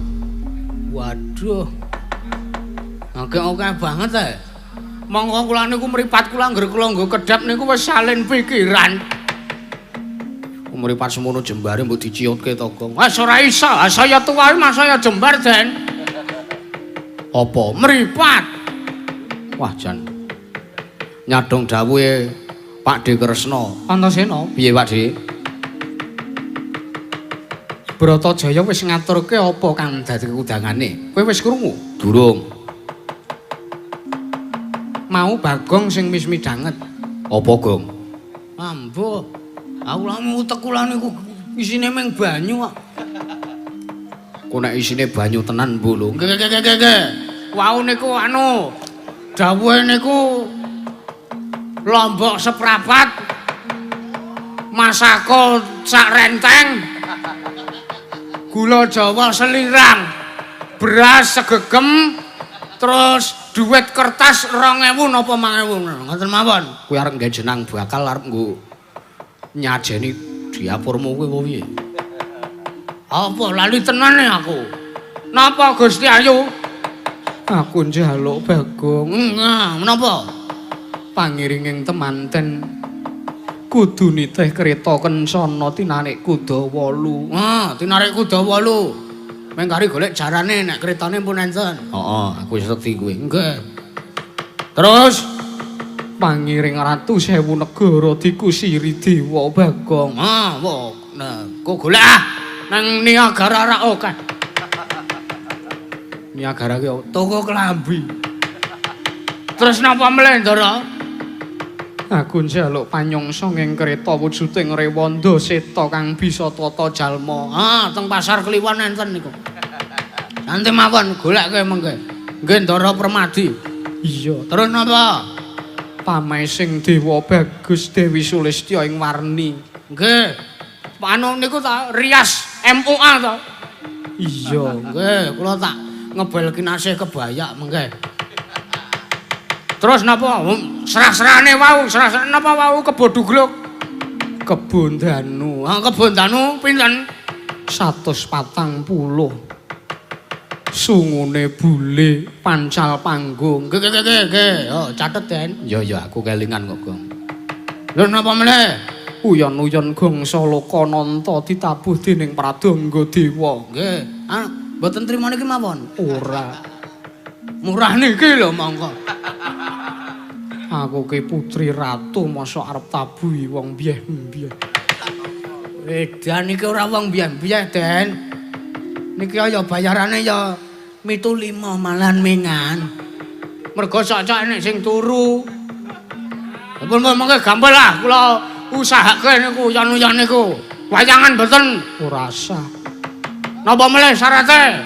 Waduh. Akeh-akeh banget e. Monggo kula niku mripat kula anggere kula nggo kedhap niku wis salin pikiran. Mripat semono jembare mbok diciutke to, Gong. Wes ora iso, saya tuwa mas saya jembar, Den. Apa mripat? Wah, jan. Nyadong dawuhe Pakde Kresna. Antasena, piye Pakde? Bratajaya wis ngaturke apa kang dadi kudangane? Kowe wis krungu? Durung. Mau Bagong sing wis midhanget. Apa, Gong? Ambuh. Aku lha utek kula niku isine mung banyu kok. Kok nek isine banyu tenan mbuh lho. Nggih nggih nggih nggih. Wau niku anu dawuhe niku lombok seprapat masako sak renteng gula Jawa selirang, beras segegem, terus duit kertas 2000 napa 5000 ngoten mawon. Kuwi arep nggawe jenang bakal arep nggo nyajeni diapurmu kuwi apa piye? Apa lali tenane aku? Napa Gusti Ayu? Aku njaluk Bagong. Nggih, menapa? Pangiringing temanten kudu nitih kereta kencana tinarik kuda 8. Ah, tinarik kuda 8. Meng kari golek jarane nek keretane pun enten. Heeh, aku wis wedi kuwi. Nggih. Terus pangiring ratu sewu negara dikusiri Dewa Bagong. Ah, wah, nah, kok golek ah nang Niagara ra oke. Niagara ki toko klambi. Terus napa mleh, Ndara? Aku njaluk panyongsa ing kereta wujuding Rewanda Seta kang bisa tata jalma. Ah, teng pasar Kliwon enten niku. Santi mawon golekke mengke. Nggih Ndara Permadi. Iya, terus napa? Pamesing Dewa Bagus Dewi Sulistya ing Warni. Nggih. Anu niku ta rias MUA ta? Iya, nggih, kula tak ngebel kinasih kebayak mengke. Terus napa? Serah-serahane wau, serah-serahane napa wau kebo dugluk? Kebo Danu. Ha kebo Danu pinten? 140. Sungune bule pancal panggung. Nggih nggih nggih nggih. Oh, catet, Den. Ya ya aku kelingan kok, Gong. Lha napa meneh? Uyon-uyon gongsa Lokananta ditabuh dening Pradangga Dewa. Nggih. Ah, mboten trimo niki mawon. Ora. Murah niki lho mongko. Aku ki putri ratu mosok arep tabuhi wong biyeh-biyeh. Edan iki ora wong biyeh-biyeh, Den. Niki ya bayarane ya 75 malan mingan. Mergo cocok nek sing turu. Pun monggo gampil lah kula usahake niku uyon-uyon niku. Wayangan mboten ora sah. Napa melih syarate?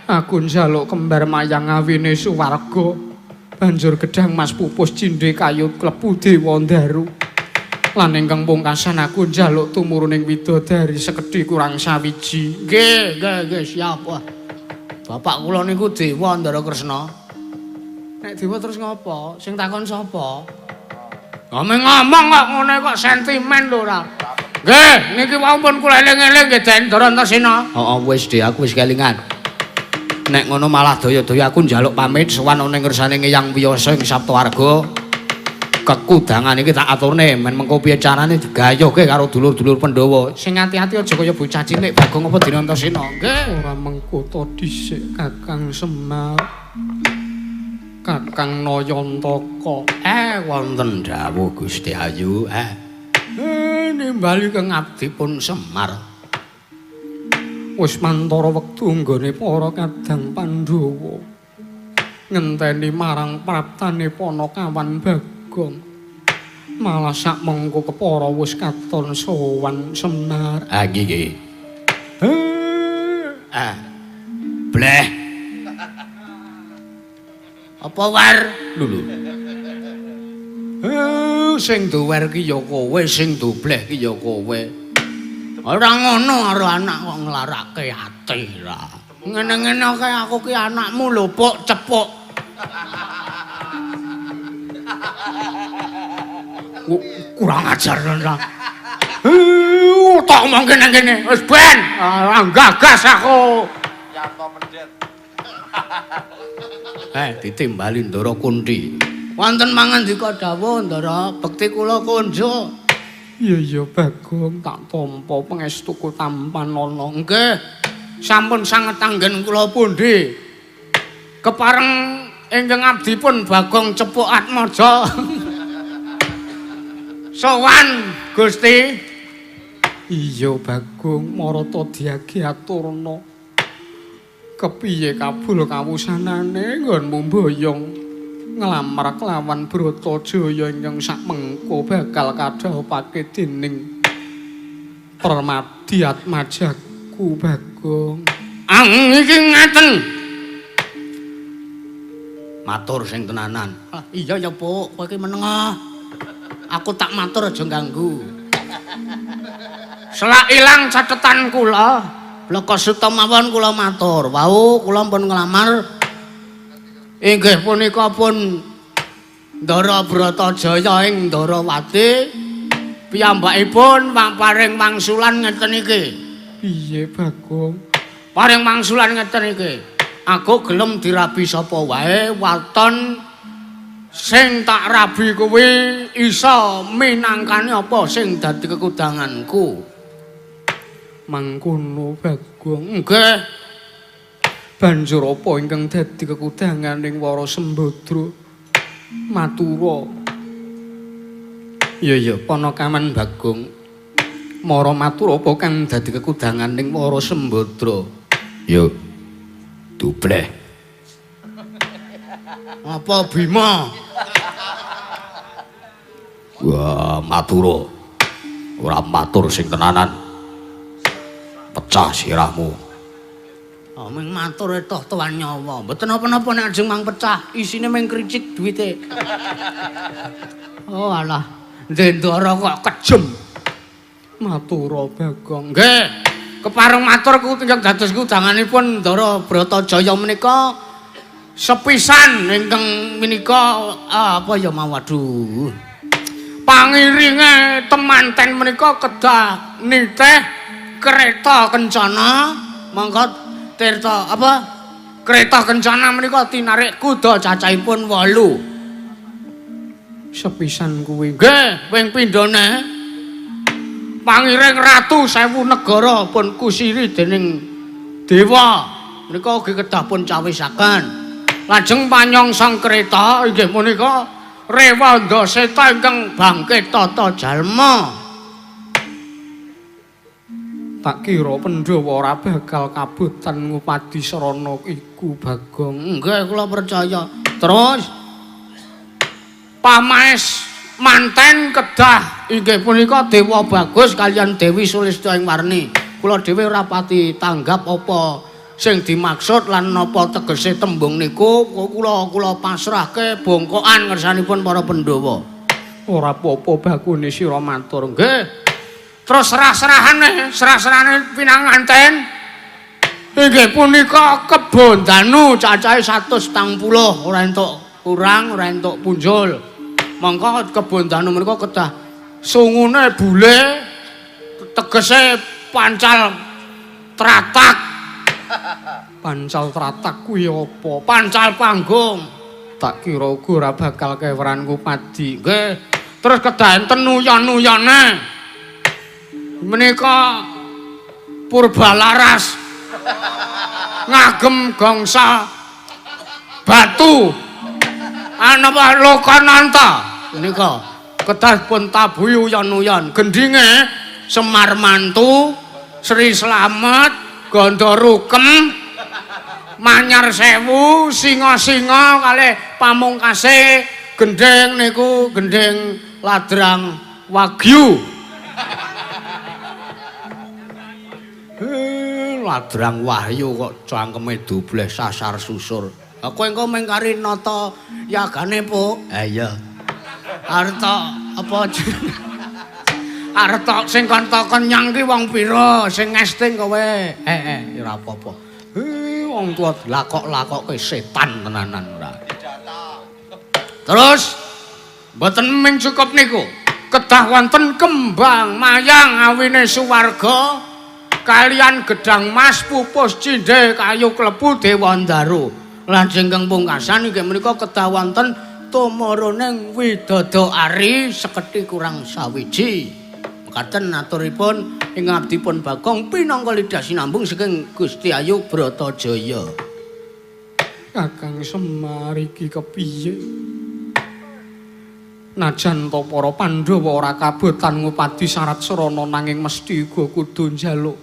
Aku njaluk kembar mayang awine suwarga. Banjur gedhang mas pupus cindhe kayu klebu Dewa Ndaru. Lan ingkang pungkasan aku njaluk tumuruning widodari sekedhi kurang sawiji. Nggih, nggih, nggih, siap. Wah. Bapak kula niku Dewa Ndara Kresna. Nek dewa terus ngopo? Sing takon sapa? Ngomong kok ngene kok sentimen lho ora. Nggih, niki wau pun kula eling-eling nggih Den Ndara Antasena. Heeh, wis De, aku wis kelingan. Nek ngono malah daya-daya aku njaluk pamit sowan ana ing ngersane Eyang Wiyasa ing Saptawarga. Kekudangan iki tak aturne men mengko piye carane digayuhke karo dulur-dulur Pandhawa. Sing ati-ati aja kaya bocah cilik Bagong apa dene Antasena. Nggih, ora mengko to dhisik Kakang Semar. Kakang Nayantaka. Wonten dawuh Gusti Ayu. Nimbali kang abdi pun Semar. Wis mantara wektu nggone para kadang Pandhawa ngenteni marang praptane Panakawan Bagong. Malah sak mengko kepara wis katon sowan Semar. Ah nggih nggih. Ah. Bleh. Apa war? Lho lho. Sing duwer ki ya kowe, sing dubleh ki ya kowe. Ora ngono karo anak kok nglarake ati ra. Ngene-ngene kae aku ki anakmu lho, Puk, cepuk. Kurang ajar ora. Tak omong kene kene. Wis ben, ora gagas aku. Yanto pendet. Ditimbali Ndara Kunthi. Wonten mangandika dawuh Ndara, bekti kula kunjuk. Iya iya Bagong, tak tampa pangestuku tampanana. Nggih. Sampun sanget anggen kula pundi. Kepareng ingkang abdipun Bagong Cepuk Atmaja. Sowan Gusti. Iya Bagong, marata diagi aturna. Kepiye kabul kawusanane nggonmu mboyong nglamar kelawan Bratajaya ingkang sakmengko bakal kadhawuhake dening Permadi Atmajaku Bagong. Ang iki ngaten. Matur sing tenanan. Ah, iya ya, Puk, kowe iki meneng ah. Aku tak matur aja ganggu. Selak ilang catetan kula, bloko suta mawon kula matur. Wau kula pun nglamar inggih punika pun Ndara Bratajaya ing Ndarawati. Piyambakipun paring wangsulan ngeten iki. Piye Bagong? Paring wangsulan ngeten iki. Aku gelem dirabi sapa wae waton sing tak rabi kuwi iso minangkani apa sing dadi kekudanganku. Mangkono Bagong. Nggih. Banjur apa ingkang dadi kekudanganing Wara Sembadra Matura? Iya iya, panakaman Bagong. Mara matur apa kang dadi kekudanganing Wara Sembadra? Yo. Dubleh. Apa Bima? Wah, Matura. Ora matur sing tenanan. Pecah sirahmu. Oh, ming matur toh tuan nyawa. Mboten napa-napa nek ajeng mang pecah, isine ming kricik duwite. Oh alah, ndendara kok kejem. Matura Bagong. Nggih. Kepareng matur ku ingkang dados kudanganipun Ndara Bratajaya menika sepisan ingkang menika apa ya mau aduh. Pangiringe temanten menika kedah nitih kereta kencana, monggo tirta apa? Kereta kencana menika tinarik kuda cacahipun 8. Sepisan kuwi. Nggih, ping pindhone pangiring ratu sewu negara pun kusiri dening dewa menika ugi kedah pun cawisaken. Lajeng panyongsong kereta inggih punika Rewanda Seta ingkang bangkit tata jalma. Tak kira Pandhawa ora bakal kabotan ngupadi srana iku Bagong. Nggih, kula percaya. Terus pamaes manten kedah inggih punika Dewa Bagus kaliyan Dewi Sulistya ing Warni. Kula dhewe ora pati tanggap apa sing dimaksud lan napa tegese tembung niku. Kula pasrahke bongkokan ngersanipun para Pandhawa. Ora apa-apa bakune sira matur. Nggih. Terus serah-serahane, serah-serahane pinanganten inggih punika Kebondanu cacahe 140, ora entuk kurang, ora entuk punjul. Mongko Kebondanu menika kedah sungune bule tegese pancal tratak. Pancal tratak kuwi apa? Pancal panggung. Tak kira uga ora bakal keweran ngupadi. Nggih. Terus kedah enten nuyon-nuyone. Menika Purbalaras ngagem gongsa batu anapa Lokananta menika kedah pun tabuhi uyon-uyon. Gendinge Semar Mantu, Sri Slamet, Ganda Rukem, Manyar Sewu, Singa-singa kalih pamungkase gendhing niku gendhing Ladrang Wagyu. Ladrang Wahyu kok cangkeme dobleh sasar susur. Ha kowe engko mung kari nata yagane, Puk. Ha iya. Arep tok apa arep tok sing kon takon nyang ki wong pira sing ngesting kowe. Ora apa-apa. Wong tuwa dilakok-lakokke setan tenanan ora. Terus mboten ming cukup niku. Kedah wonten kembang mayang awine suwarga kalian gedang mas pupus cindhe kayu klepu Dewandaru. Lan ingkang pungkasan inggih menika kedah wonten tumurune widodari sekedhi kurang sawiji. Mekaten aturipun ing abdipun Bagong pinangka lidah sinambung saking Gusti Ayu Bratajaya. Kakang Semar iki kepiye? Najan to para Pandhawa ora kabotan ngupadi syarat srana nanging mesti uga kudu njaluk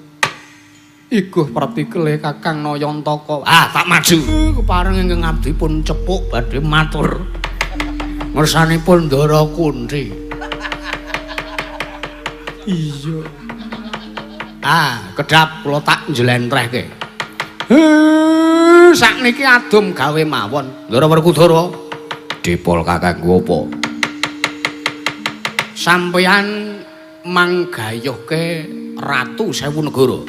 iguh pratikele Kakang Nayantaka. Ah, tak maju. Kepareng ingkang abdipun cepuk badhe matur. Ngersanipun Ndara Kunthi. Iya. Ah, kedhap kula tak njlentrehke. Sakniki adom gawe mawon. Ndara Werkudara, dipol kakangku apa? Sampeyan manggayuhke Ratu Sewu Negara.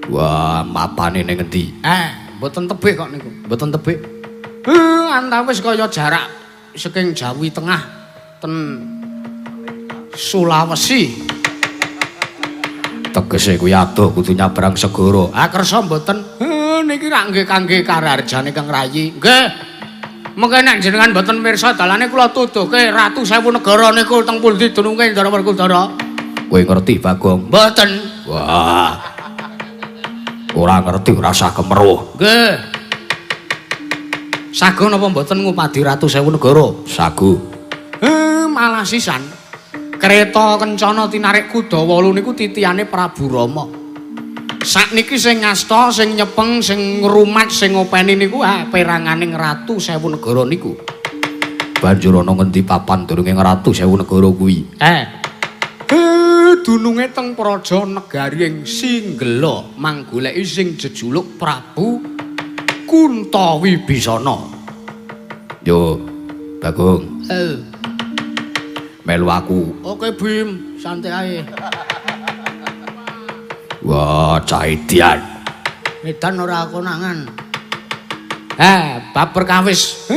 Wah, mapane ning ngendi? Mboten tebih kok niku. Mboten tebih. Antawis kaya jarak saking Jawi Tengah ten Sulawesi. Tegese kuwi adoh kudu nyabrang segara. Ah, kersa mboten. Niki rak nggih kangge kararjane Kang Rayi. Nggih. Mengke nek jenengan mboten pirsa dalane kula tuduhke Ratu Sewu Negara niku teng pundi dununge Ndara Werkudara. Kowe ngerti, Bagong? Mboten. Wah. Ora ngerti ora usah kemeruh. Nggih. Sago napa mboten ngupadi Ratu Sewu Negara? Sago. Malah sisan. Kereta kencana tinarik kuda 8 niku titihane Prabu Rama. Sakniki sing ngasta, sing nyepeng, sing ngrumat, sing ngopeni niku peranganing Ratu Sewu Negara niku. Banjur ana ngendi papan durunge Ratu Sewu Negara kuwi? Dununge teng praja negari ing Singgela manggoleki sing jejuluk Prabu Kunta Wibisana. Yo, Bagong. Melu aku. Oke, Bim, santai ae. Wah, cah edian. Edan ora konangan. Bab perkawis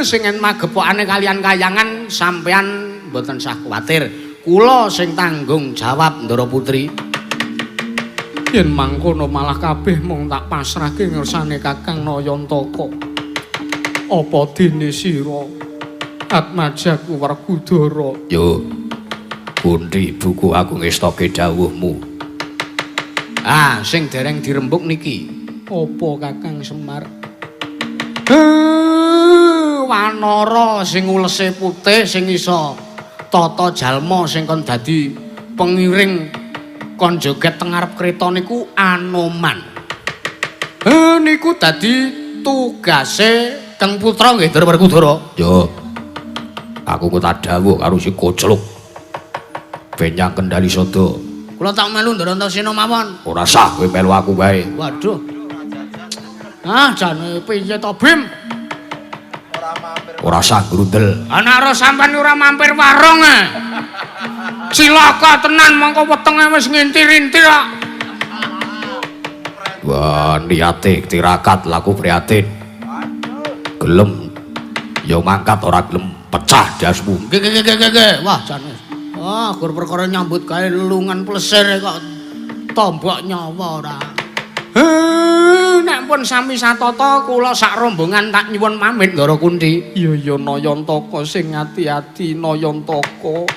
sing magepokane kalian kayangan sampean mboten sah kuwatir. Kula sing tanggung jawab Ndara Putri. Yen mangkono malah kabeh mung tak pasrahke ngersane Kakang Nayantaka. Apa dene sira Atmajaku Werkudara? Yo. Kunthi buku aku ngestoke dawuhmu. Ah, sing dereng dirembuk niki. Apa Kakang Semar? Wanara sing ulese putih sing iso tata jalma sing kon dadi pengiring kon joget teng ngarep kreta niku Anoman. Niku dadi tugase Kang Putra nggih Ndara Werkudara. Yo. Aku kok tak dawuh karo si Kocluk. Ben nyang Kendali Sada. Kula tak melu Ndara Antasena mawon. Ora sah kowe melu aku wae. Waduh. Ah, jane piye to, Bim? Ora sah grundel. Ana ora sampean ora mampir warung e. Cilaka tenan mongko wetenge wis ngintir-intir kok. Wah, niate tirakat laku prihatin. Gelem ya mangkat ora gelem pecah dasmu. Nggih nggih nggih nggih. Wah, jane. Wah, gur perkara nyambut gawe lelungan plesir kok tombok nyawa ora. Nek pun sami satata kula sak rombongan tak nyuwun pamit Ndara Kunthi. Iya iya Nayantaka sing ati-ati Nayantaka.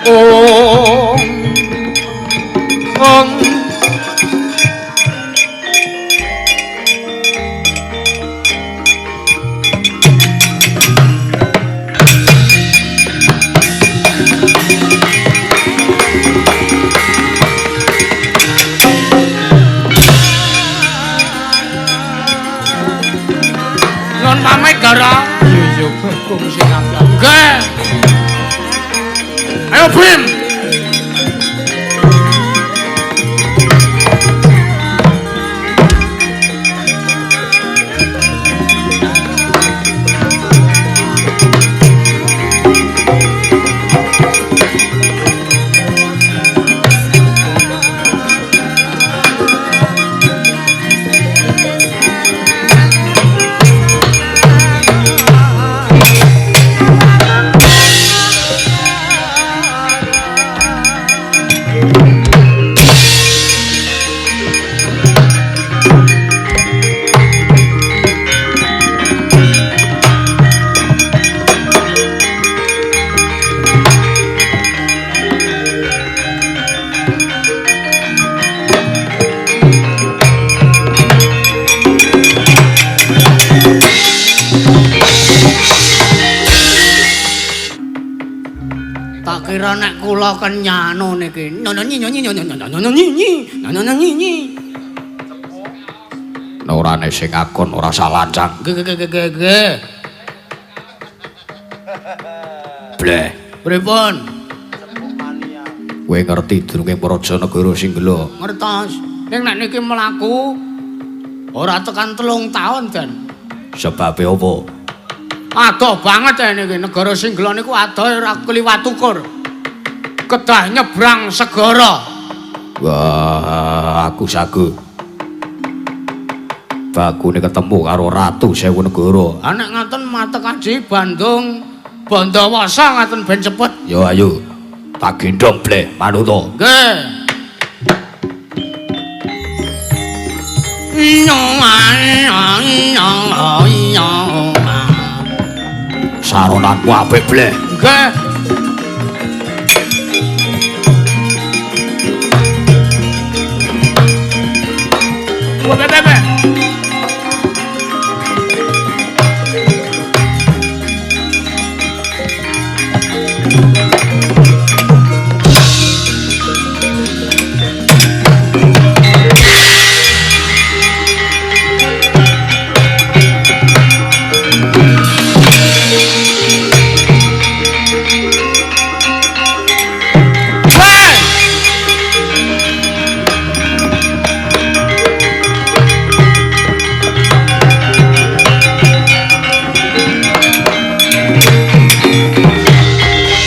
Ong ong Kira nek kula kenyano niki. Nyono nyi nyono nyono nyono nyi nyi nyono nyi nyi. Nek ora ana sing akon ora usah lancang. Nggih nggih nggih nggih. Bleh. Pripun? Kowe ngerti durunge praja negara Singgela? Ngertos. Ning nek niki mlaku ora tekan 3 taun, Den. Sebabe apa? Adoh banget niki negara Singgela niku adoh ora kliwat ukur. Kedah nyebrang segara. Wah, aku sagu. Bakune ketemu karo Ratu Sewu Negara. Ah nek ngaten matek aji Bandung Bandawasa ngaten ben cepet. Yo ayo. Tak gendhong bleh manut. Nggih. Iya iya iya. Saronanku apik bleh. Nggih. Bebe.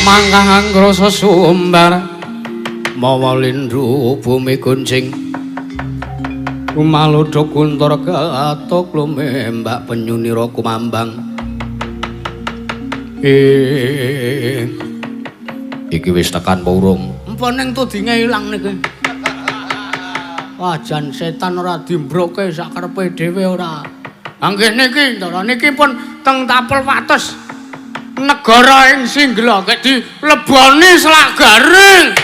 Mangkah angrasa sumbar mawa lindhu bumi kuncing umalodha kuntor katok lumembak penyunira kumambang. Iki wis tekan apa urung? Empun ning tudinge ilang niki. Wah jan setan ora dimbroke sak karepe dhewe ora. Nggih niki ndara niki pun teng tapel wates negara ing Singgela kek dileboni selak garing.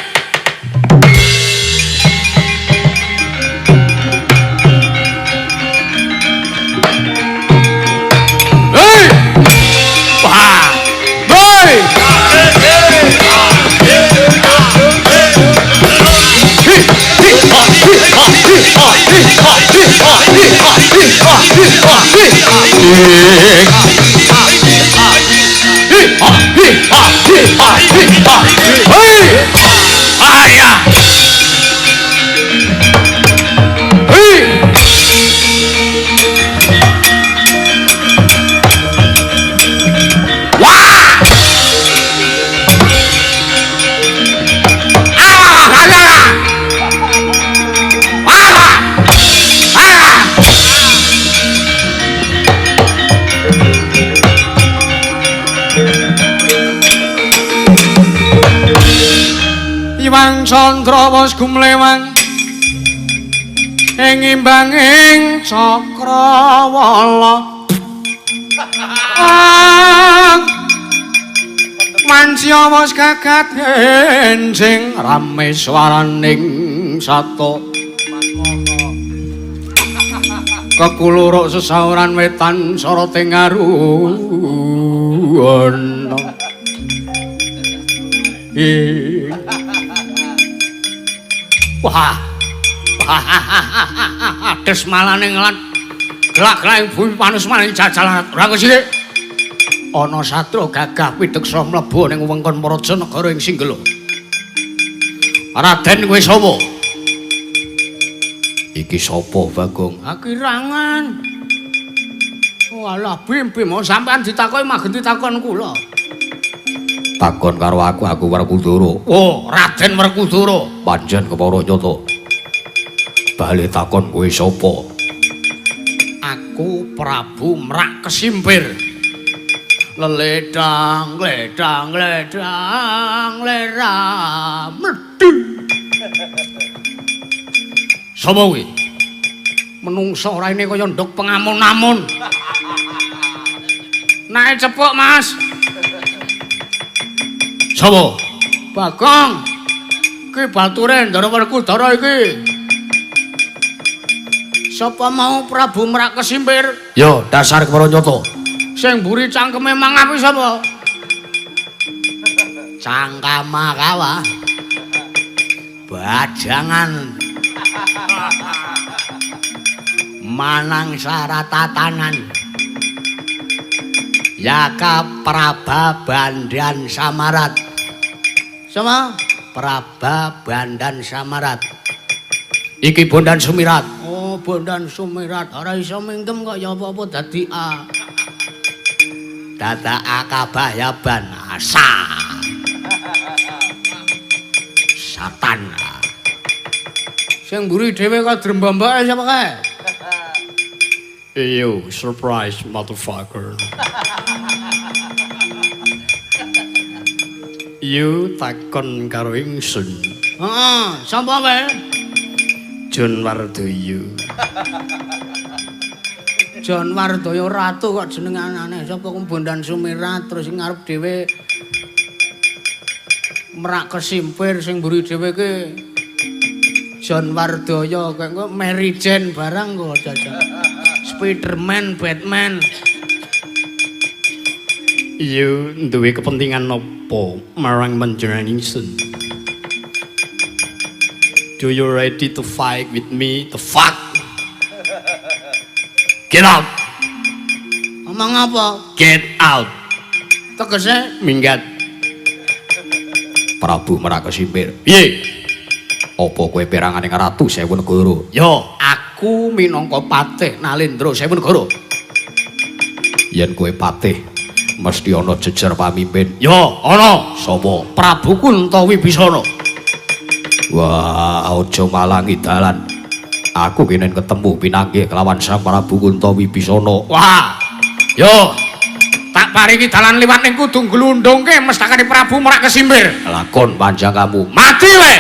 Hei! Wah! Hei! Iwang Candra wis gumlewang ing imbanging cakrawala. Mancia wis gagat enjing rame swaraning sato. Kekuluruk sesauran wetan sorote ngaruwana. Wah. Des malane ngelat. Gelak-gelak bumi panus maning jajalan ora sithik. Ana satria gagah pideksa mlebu ning wewengkon praja negara ing Singgela. Raden kowe sapa? Iki sapa, Bagong? Akirangan. Walah bim-bim sampean ditakoki magen ditakon kula. Takon karo aku, aku Werkudara. Oh, Raden Werkudara. Pancen kepara nyata. Bali takon kowe sapa? Aku Prabu Merak Kesimpir. Leledang, ledang, ledang, lera medhi. Sapa kuwi? Menungso raine kaya nduk pengamun-amun. Nae cepuk, Mas. Sapa? Bagong. Ki bature Ndara Werkudara iki. Sapa mau Prabu Merak Kesimpir? Yo, dasar kepara nyata. Sing mburi cangkeme mangap iki sapa? Cangkama kawa. Bajangan. Manang saratatanan. Yaka Praba Bandan Samarat. Sama Praba Bandan Samarat. Iki Bondan Sumirat. Oh, Bondan Sumirat ora iso mingkem kok ya apa-apa dadi A. Dadak akabayaban asa. Satan. Sing mburi dhewe kok drembombake sapa kae? Yo, surprise motherfucker. You takon karo ingsun. Heeh, sapa kowe? John Wardoyo. John Wardoyo ratu kok jenenge aneh. Sapa ku Bondan Sumirat terus sing ngarep dhewe Merak Kesimpir sing mburi dhewe ki John Wardoyo kok engko Mary Jane barang kok jajal. Spiderman, Batman. You duwe kepentingan apa marang panjenengan ingsun? Do you ready to fight with me? The fuck? Get out. Ngomong apa? Get out. Tegese minggat. Prabu Merak Kesimpir. Piye? Apa kowe perangane Ratu Sewu Negara? Yo, aku minangka patih Nalendra Sewu Negara. Yen kowe patih mesti ana jejer pamimpin. Yo, ana. Sapa? Prabu Kunta Wibisana. Wah, aja malangi dalan. Aku kenen ketemu pinanggih kelawan Sang Prabu Kunta Wibisana. Wah. Yo, tak paringi dalan liwat ning kudu glundungke mestakane Prabu Merak Kesimpir. Lakon panjang kamu. Mati we.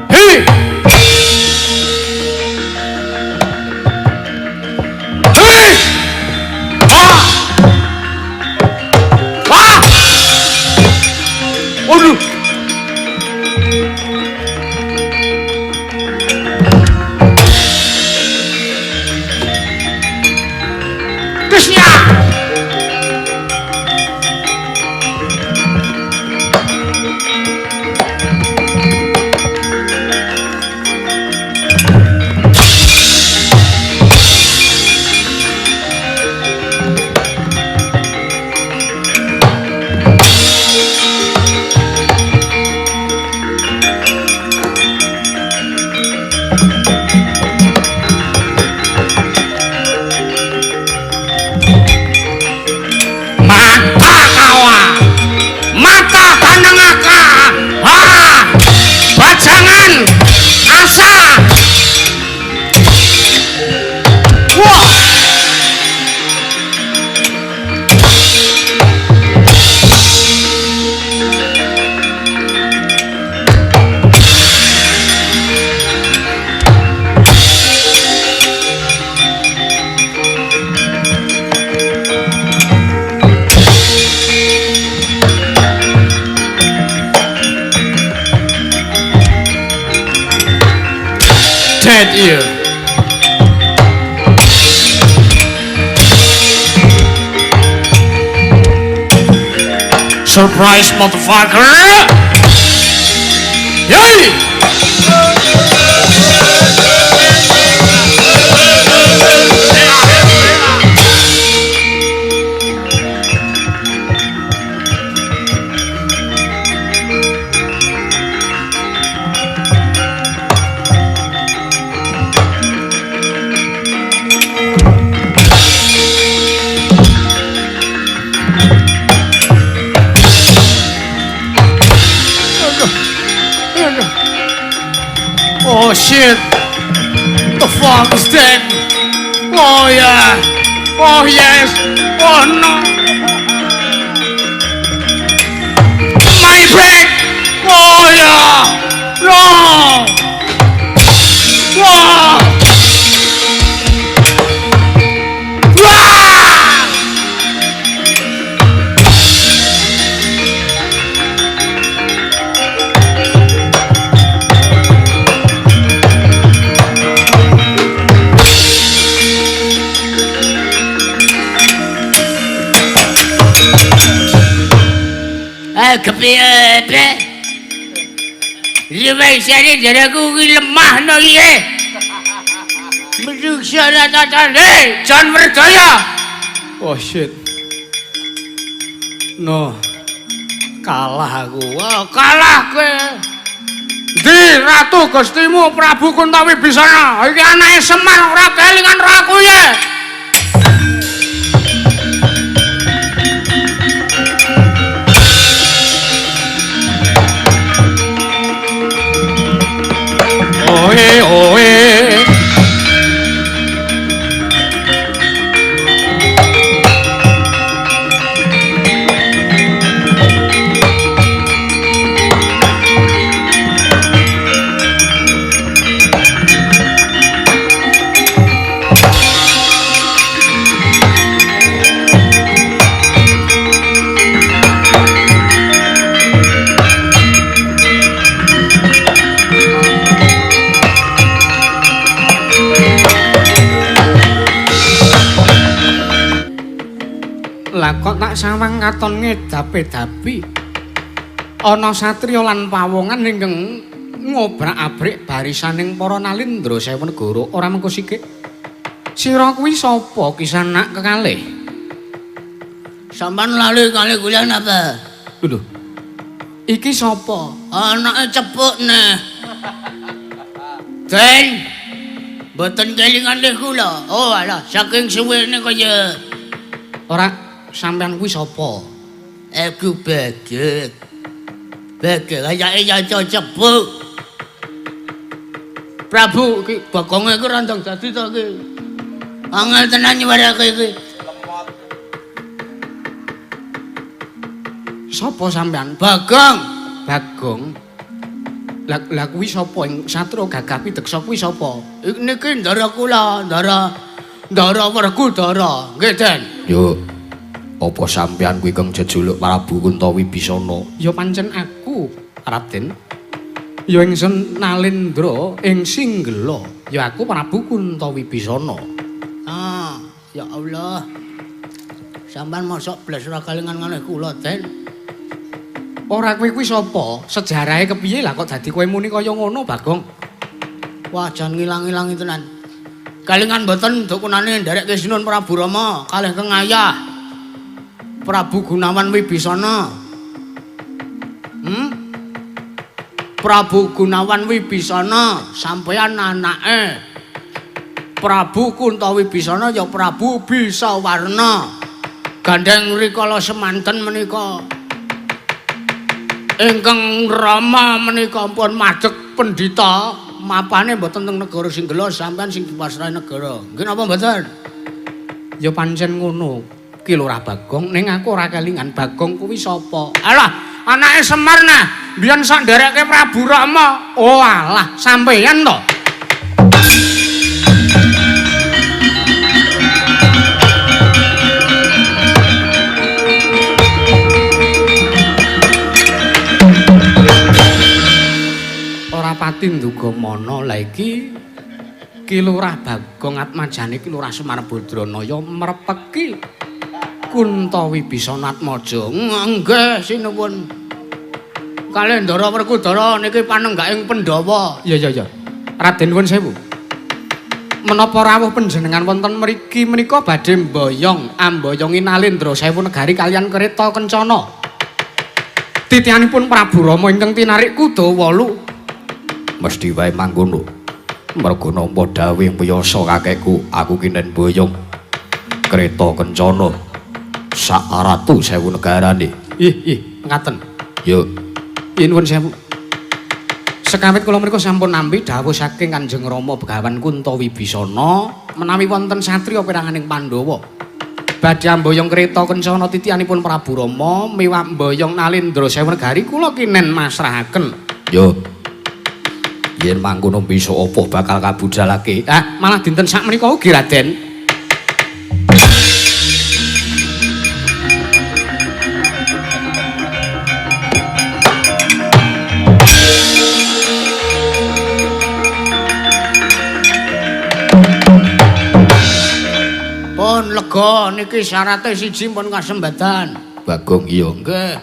Hei. Hei. Ah. Wah. Aduh. Krishna. Dead ear. Surprise motherfucker. Yey. Oh shit! The fuck is that? Oh yeah! Oh yes! Oh no! My back! Oh yeah! No! Whoa! Wah! Kepiye, Bre? Luwih sare jaraku kuwi lemah no iki. Mesuk tatane Jan Werjaya. Oh shit. No. Kalah aku. Oh, kalah kowe. Ndi Ratu Gustimu Prabu Kunta Wibisana? Iki anake Semar ora kelingan karo aku ye. Oe oe. Lah kok tak sawang katon ngedapi-dapi ana satriya lan pawongan ingkang ngobrak-abrik barisaning para nalindra sewu negara ora mengko sikik. Sira kuwi sapa kisanak kekalih? Sampeyan lali kali kula napa? Lho. Iki sapa? Anake cepuk neh. Den. Mboten kelingan lih kula. Oh alah, saking suwene kaya ora sampeyan kuwi sapa? Aku Bagek. Bagek kayake yaca cepuk. Prabu iki bokonge iki randang dadi to iki. Angel tenan nyuwarake iki. Sapa sampeyan? Bagong. Bagong. Lah lah kuwi sapa ing satria gagah pideksa kuwi sapa? Niki ndara kula, ndara ndara Werkudara. Nggih, Den. Yo. Apa sampeyan kuwi kang jejuluk Prabu Kunta Wibisana? Ya pancen aku, Raden. Ya ingsun Nalendra ing Singgela. Ya aku Prabu Kunta Wibisana. Ah, ya Allah. Sampeyan mosok blas ora kalingan kalih kula, Den. Ora kowe kuwi sapa? Sejarahe kepiye lah kok dadi kowe muni kaya ngono, Bagong? Wah, jan ngilang-ilangi tenan. Kalingan mboten dukunane nderek Sinun Prabu Rama kalih keng ayah. Prabu Gunawan Wibisana. Prabu Gunawan Wibisana sampeyan anake. Prabu Kunta Wibisana ya Prabu Bisawarna. Gandeng rikala semanten menika ingkang Rama menika pun madeg pendhita mapane mboten teng negara Singgela sampeyan sing dipasrahi negara. Nggih napa mboten? Ya pancen ngono. Ki Lurah Bagong ning aku ora kelingan Bagong kuwi sapa? Alah, anake Semar nah, mbiyen sak nderekke Prabu Rama. Oh alah, sampeyan to. Ora pati nduga mana lah iki Ki Lurah Bagong Atmajane Ki Lurah Semar Badranaya mrepeki Kunta Wibisana Atmaja. Nggih, sinuwun. Kalih Ndara Werkudara niki panenggaking Pandhawa. Iya, iya, iya. Raden nuwun sewu. Menapa rawuh panjenengan wonten mriki menika badhe mboyong amboyongi Nalendra sewu negari kaliyan kereta kencana. Titihanipun Prabu Rama ingkang tinarik kuda 8. Mesti wae mangkono. Merga nampa dawuh piyasa kakekku, aku kinen boyong kereta kencana sak ratu sewu negarane. Ih, ih, ngaten. Yo. Nuwun sewu. Sekawit kula mriku sampun nampi dawuh saking Kanjeng Rama Begawan Kunta Wibisana menawi wonten satriya peranganing Pandhawa badhe amboyong kereta kencana titihanipun Prabu Rama miwah mboyong Nalendra sewu negari kula kinen masrahaken. Yo. Yen mangkono bisa apa bakal kabudalake? Ah, malah dinten sak menika ugi Raden. Pun lega niki syarate siji pun kasembadan. Bagong iya. Nggih.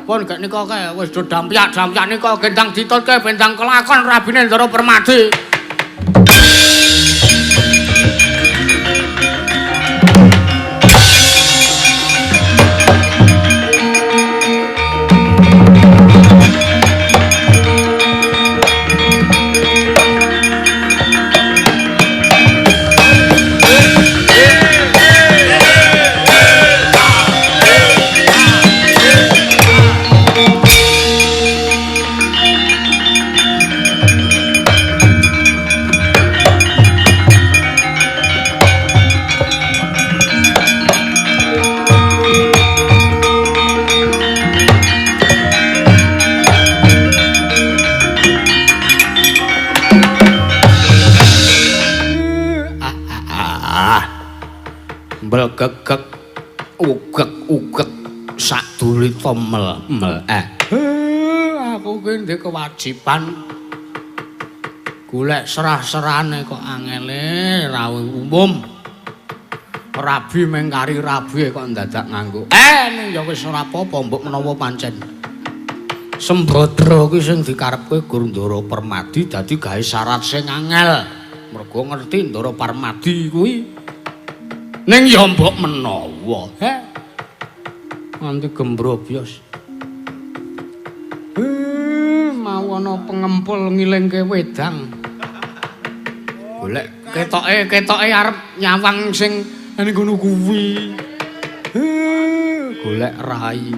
Pun gek nika kae wis do dampyak-dampyak nika gendang ditutke bendang kelakon rabine Ndara Permadi. Mbelgegeg ugeg-ugeg sadulita mel-mel. Aku ki ndek kewajiban golek serah-serane kok angele rawuh umum. Rabi mengkari rabi kok ndadak nganggo. Ning ya wis ora apa-apa mbok menawa pancen. Sembadra ki sing dikarepke Gur Ndara Permadi dadi gawe syarat sing angel. Mergo ngerti Ndara Permadi kuwi ning ya mbok menawa, he. Nganti gembrobyos. Mau ana pengempul ngilingke wedang. Golek ketoke arep nyawang sing ning ngono kuwi. Golek rai.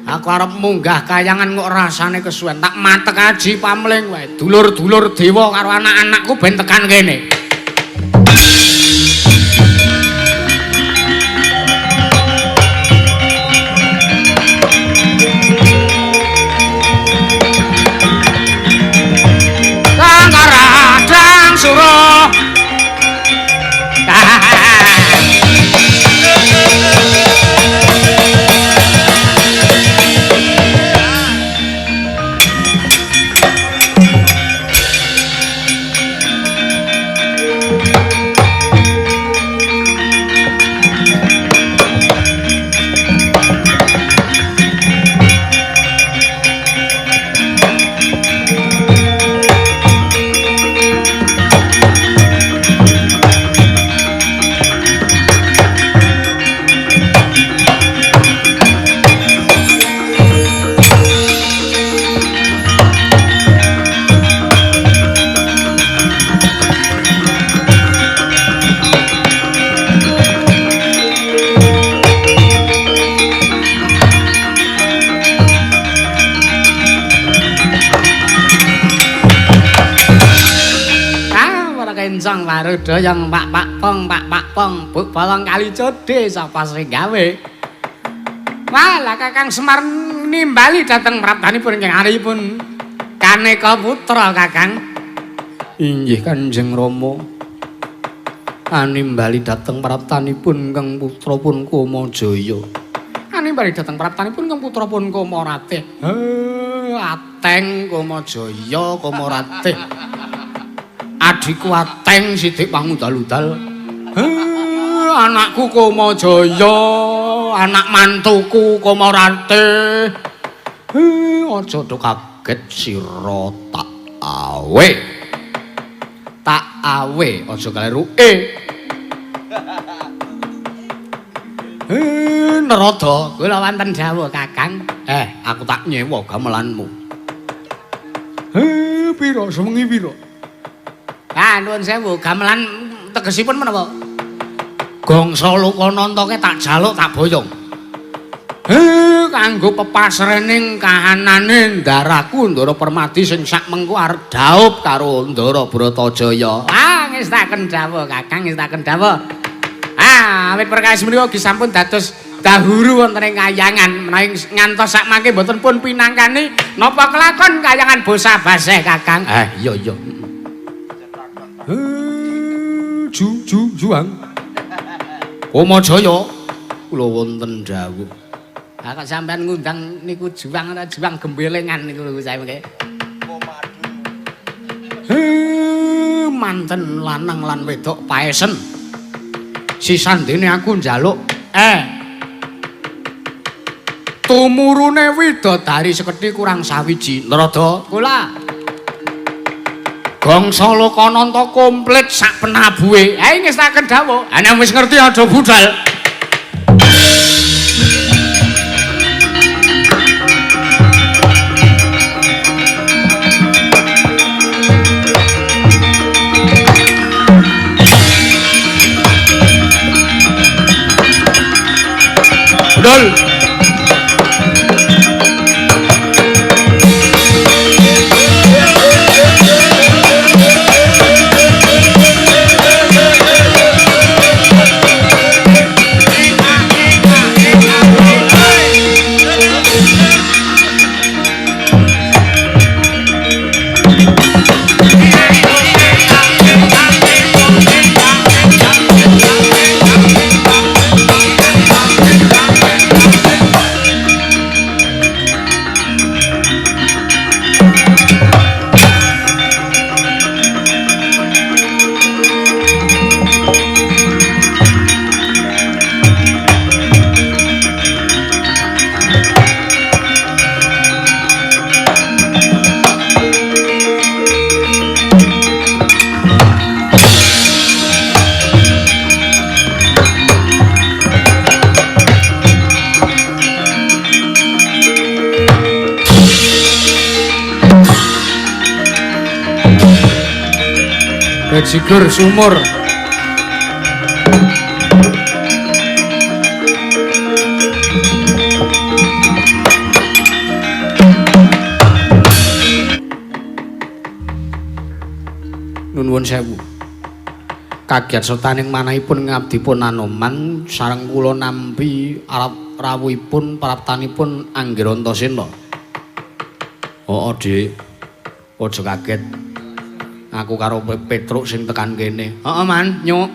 Aku arep munggah kayangan kok rasane kesuwen. Tak matek aji pamling wae. Dulur-dulur dewa karo anak-anakku ben tekan kene. Suruh. Kencang waruda yang pak pak pong pak pak pong buk bolong kali code sapa sing gawe. Walah Kakang Semar nimbali dhateng praptanipun ingkang aripun kaneka putra Kakang. Inggih Kanjeng Rama. Animbali dhateng praptanipun kang putra pun Kamajaya. Animbali dhateng praptanipun kang putra pun Kamaratih. Ateng Kamajaya Kamaratih. Adhiku Ateng sithik pangudal-udal. Anakku Kamajaya, anak mantuku Kamaratih. Aja do kaget sira tak awe. Tak awe aja kaleru e. Narada, kula wonten dawuh Kakang. Aku tak nyewa gamelanmu. Pira sewengi pira? Ah, nuwun sewu, gamelan tegesipun menapa? Gongso Lokanantake tak jaluk tak boyong. Kanggo pepasrening kahanane ndaraku Ndara Permadi sing sak mengko arep dhaup karo Ndara Bratajaya. Ah, ngestaken dawuh Kakang, ngestaken dawuh. Ah, awit perkawis menika ugi sampun dados dahuru wonten ing kayangan menawi ngantos sak mangke mboten pun pinangkani napa kelakon kayangan bosah baseh Kakang. Iya iya. Juang. Kamajaya kula wonten dawuh. Ha kok sampean ngundang niku juang ora juang gembelengan niku lho saya mengke. Manten lanang lan wedok paesen. Sisandene aku njaluk Tumurune widodari sekedhi kurang sawiji. Narada kula. Gongso Lokananta komplit sak penabuhe. Ae ngestaken dawuh. Ana wis ngerti aja budal. Budal. Bajigur sumur. Nuwun sewu. Kagiat sertaning manahipun ngabdipun Anoman sareng kula nampi arep rawuhipun praptanipun Angger Antasena. Oh, Dik. Aja kaget. Aku karo Petruk sing tekan kene. Heeh, Man, nyuk.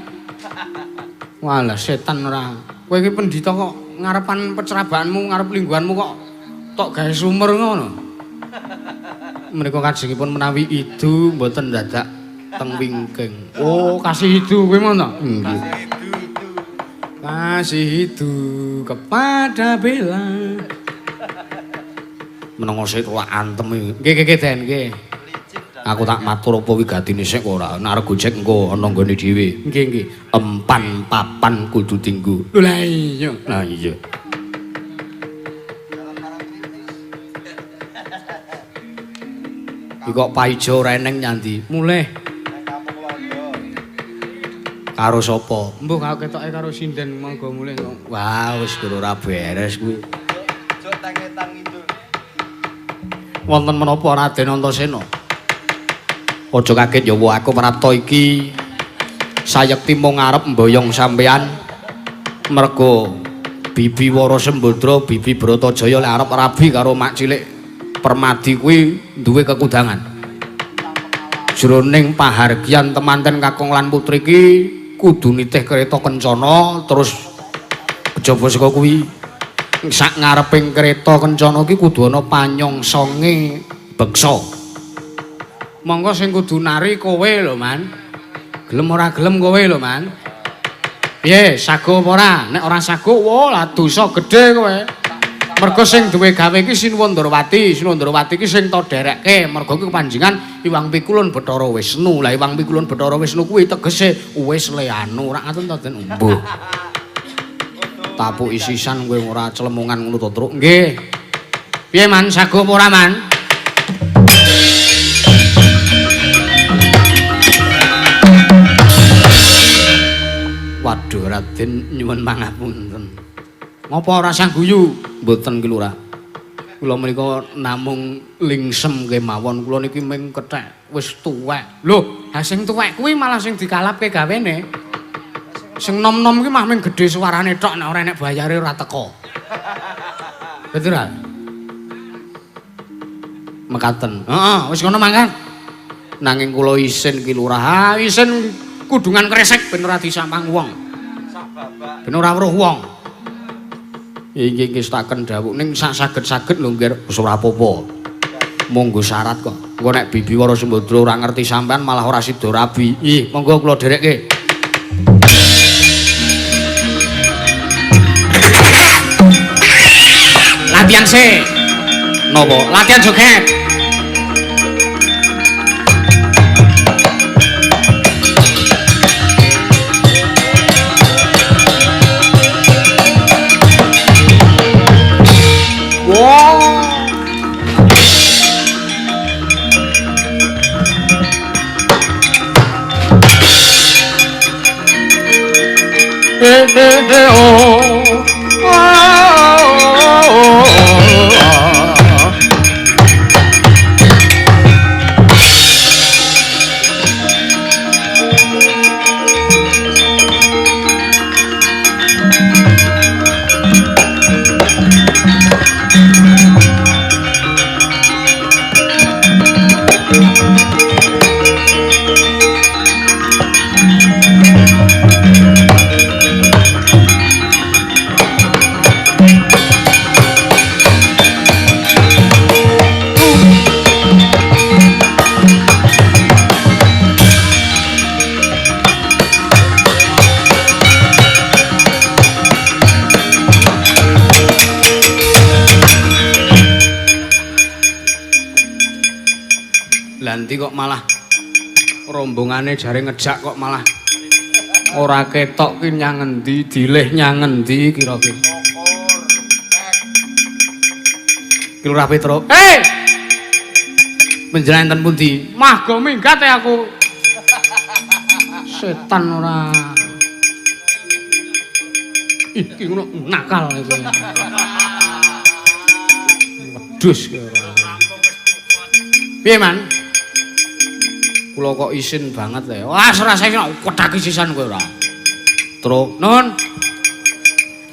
Walah setan ora. Kowe iki pendhita kok ngarepan pecerabaanmu, ngarep lingguhanmu kok tok gawe sumur ngono. Menika kajengipun menawi idu mboten dadak teng wingking. Oh, kasih idu kowe ngono? Nggih. Kasih idu kepada Bella. Menengo sik ora antem iki. Nggih, nggih, Den, nggih. Aku tak matur apa wigatine sik ora. Nek arep gojek engko ana nggone dhewe. Nggih, nggih. Empan papan kudu tinggu. Lho lah iya. Lah iya. Iki kok Paijo ora eneng nyandi. Mulih. Karo sapa? Mbuh karo ketoke karo sinden monggo mulih. Wah, wis ora beres kuwi. Wonten menapa Raden Antasena? Aja kaget ya aku prapta iki sayekti mung arep mboyong sampean mergo Bibi Wara Sembadra, Bibi Bratajaya lek arep rabi karo mak cilik Permadi kuwi duwe kekudangan. Jroning pahargyan temanten kakung lan putri iki kudu nitih kereta kencana terus kejaba saka kuwi sak ngareping kereta kencana iki kudu ana panyongsonge beksa. Monggo sing kudu nari kowe lho, Man. Gelem ora gelem kowe lho, Man. Piye, sago apa ora? Nek ora sago, wah lah dosa gedhe kowe. Mergo sing duwe gawe iki Sinuwun Ndrawati, Sinuwun Ndrawati iki sing to derekke. Mergo iki kepanjenengan Iwang Pikulun Bathara Wisnu. Lah Iwang Pikulun Bathara Wisnu kuwi tegese wis leanu, ora ngaten to, Den? Mbuh. Tapuki sisan kowe ora clemungan ngono to, Truk. Nggih. Piye, Man? Sago apa ora, Man? Waduh Raden nyuwun pangapunten. Ngapa ora sang guyu? Mboten ki Lurah. Kula menika namung lingsem kemawon. Kula niki ming kethek wis tuwek. Lho, ha sing tuwek kuwi malah sing dikalapke gawene. Sing nom-nom ki mah ming gedhe suarane tok nek ora enek bayare ora teko. Betul ra? Mekaten. Heeh, wis ngono mangkat. Nanging kula isin ki Lurah. Ha isin kudungan kresek ben ora disampang wong. Ben ora weruh wong. Iki ngestaken dawuh ning sak saged-saged lho nggih wis ora apa-apa. Monggo syarat kok. Engko nek Bibi Wara Sembadra ora ngerti sampean malah ora sida rabi. Ih, monggo kula dherekke. sik. Napa? Latihan joget. Wow. Lanti kok malah rombongane jare ngejak kok malah ora ketok ki nyang ngendi, dilih nyang ngendi kira-kira. Ki Lurah Petruk. Hei, Panjenengan enten pundi? Mah go minggat ya aku. Setan ora. Iki ngono nakal iki. Wedhus ki ora. Piye, Man? Kula kok isin banget le. Wah, ora saya kodhaki sisan kowe ora. Truk, Nun.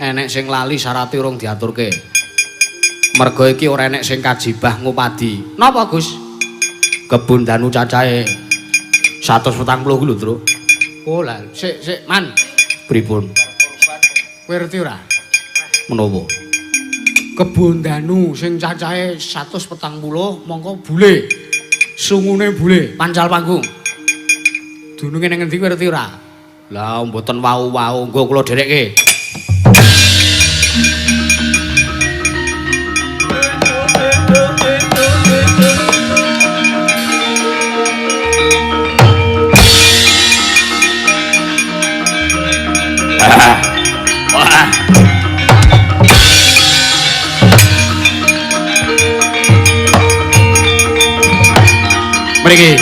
Enek sing lali syarate urung diaturke. Mergo iki ora enek sing kajibah ngupadi. Napa, Gus? Kebun danu cacahe 140 ku lho, Truk. Oh, lah, sik sik, Man. Pripun? Kowe ngerti ora? Menapa? Kebun danu sing cacahe 140 mongko bule. Sungune bule, Pancal panggung. Dununge ning ngendi kowe ngerti ora? Lah mboten wau-wau, nggo kula dherekke. Wah. Mriki.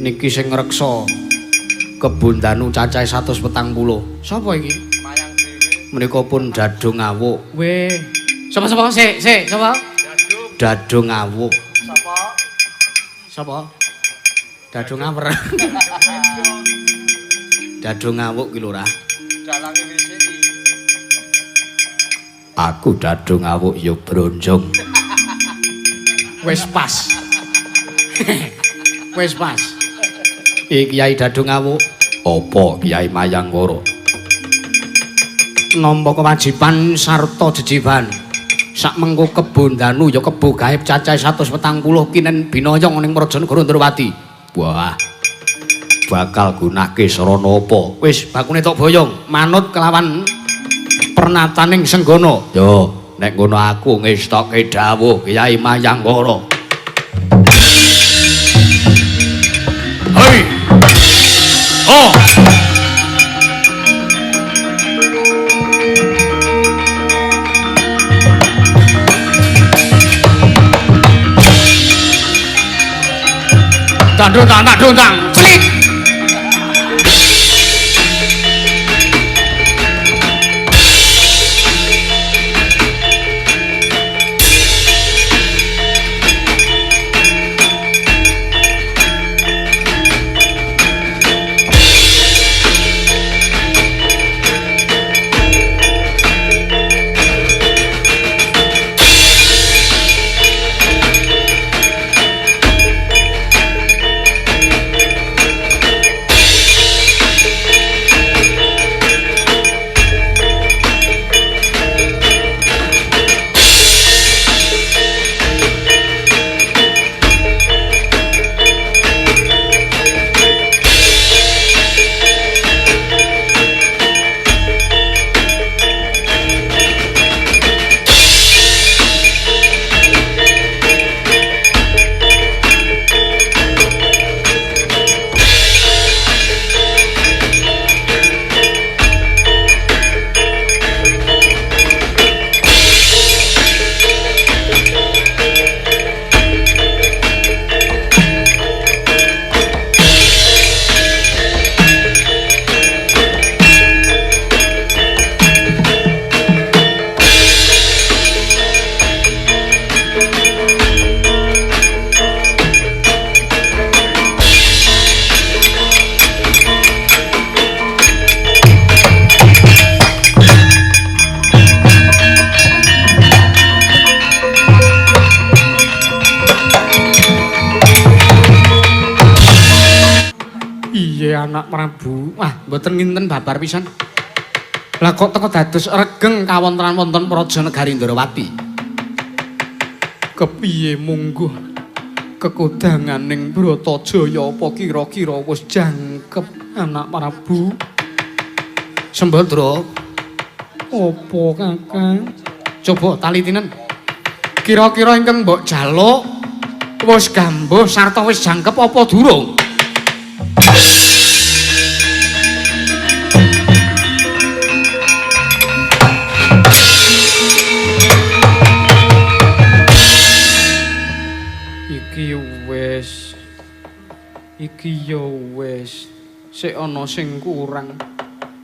Niki sing ngreksa kebun danu cacahe 140. Sapa iki? Menika pun Dadung Awuk. Weh. Sapa-sapa sik, sik, sapa? Dadung Awuk. Sapa? Dadung awer. Dadung Awuk ki Lurah. Aku Dadung Awuk ya bronjong. Wis pas. Wis pas. Iki Kyai Dadung Awuk. Apa Kyai Mayangkara? Nampa kewajiban sarta jejiban. Sak mengko kebon danu ya kebo gaib cacahe 140 kinen binoyong ning Prajanegara Ndrawati. Wah. Bakal gunake sarana apa? Wis bakune tok boyong, manut kelawan pernataning Senggana. Yo, nek ngono aku ngestoke dawuh Kyai Mayangkara. Hei. Oh. Tandung tang tang celik. Anak Prabu? Wah, mboten nginten babar pisan. Lah kok teko dados regeng kawontenan wonten Praja Negari Ndrawati. Kepiye mungguh kekodanganing Bratajaya apa kira-kira wis jangkep Anak Prabu? Sembadra, apa Kakang? Coba talitinen. Kira-kira ingkang mbok jaluk wis gambuh sarta wis jangkep apa durung? Iki wis, iki ya wis, sik ana sing kurang.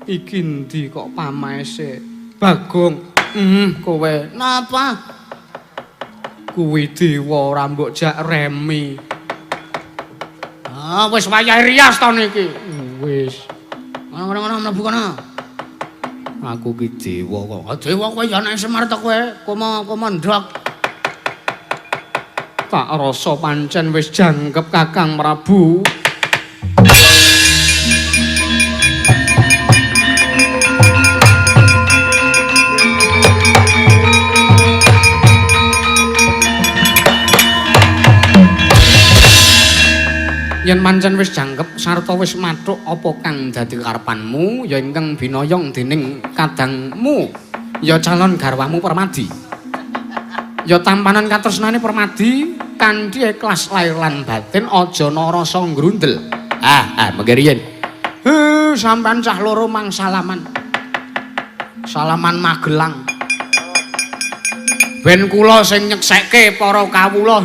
Iki endi kok pamaese? Bagong, kowe napa? Kuwi dewa ora mbok jak remi. Ah, wis wayahe rias to niki. Wis. Ngono-ngono mlebu kono. Aku ki dewa kok. Ah, dewa kowe ya anake Semar to kowe, komo ndok. Tak rasa pancen wis jangkep Kakang Prabu. Yen pancen wis jangkep sarta wis mathuk apa kang dadi karepanmu ya ingkang binoyong dening kadangmu ya calon garwamu Permadi. Ya tampanan katresnane Permadi kanthi ikhlas lahir lan batin aja ana rasa ngrundel. Ah, mengke riyen. Sampean cah loro mang salaman. Salaman Magelang. Ben kula sing nyeksekke para kawula,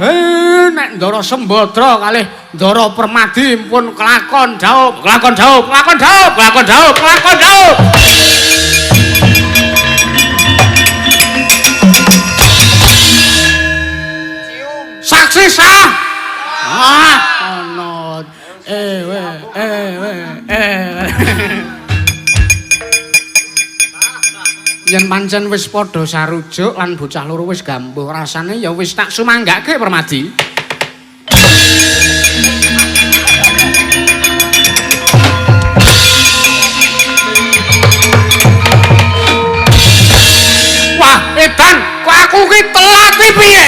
nek Ndara Sembadra kalih Ndara Permadi pun kelakon dhaup, kelakon dhaup, kelakon dhaup, kelakon dhaup, kelakon dhaup. Saksi sah. Ah, ono. We, we, Yen pancen wis padha sarujuk lan bocah loro wis gambuh rasane ya wis tak sumanggake Permadi. Wah, edan, kok aku ki telat iki piye?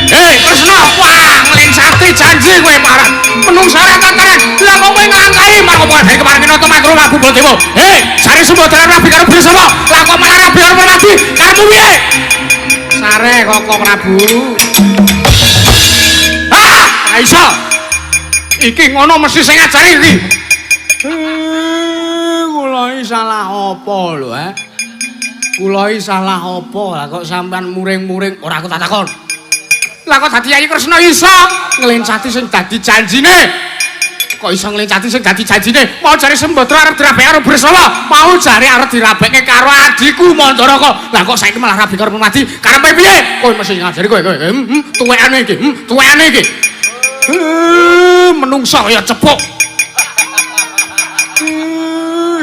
Hei, Kresna, wah, nglencati janji kowe parah. Menungsa ora tataran. Lah kok kowe nglangkahi marang opo dari kemarin kinata makro Prabu Baladewa. Hei, sare Sembadra rabi karo Bresana. Lah kok malah rabi karo Permadi? Karepmu piye? Sare Koko Prabu. Ah, ora iso. Iki ngono mesti sing ngajari iki. Kula iki salah apa lho, ha? Kula iki salah apa? Lah kok sampean muring-muring ora aku tak takon. Lah kok dadi Yayi Kresna iso nglencati sing dadi janjine? Kok iso nglencati sing dadi janjine? Mau jare Sembadra arep dirabek karo Bresana, mau jare arep dirabekke karo adhiku Mandaraka. Lah kok saiki malah rabi karo Permadi? Karepe piye? Kowe mesti ngajari kowe kowe. Tuwekane iki, tuwekane iki. Menungso kaya cepuk.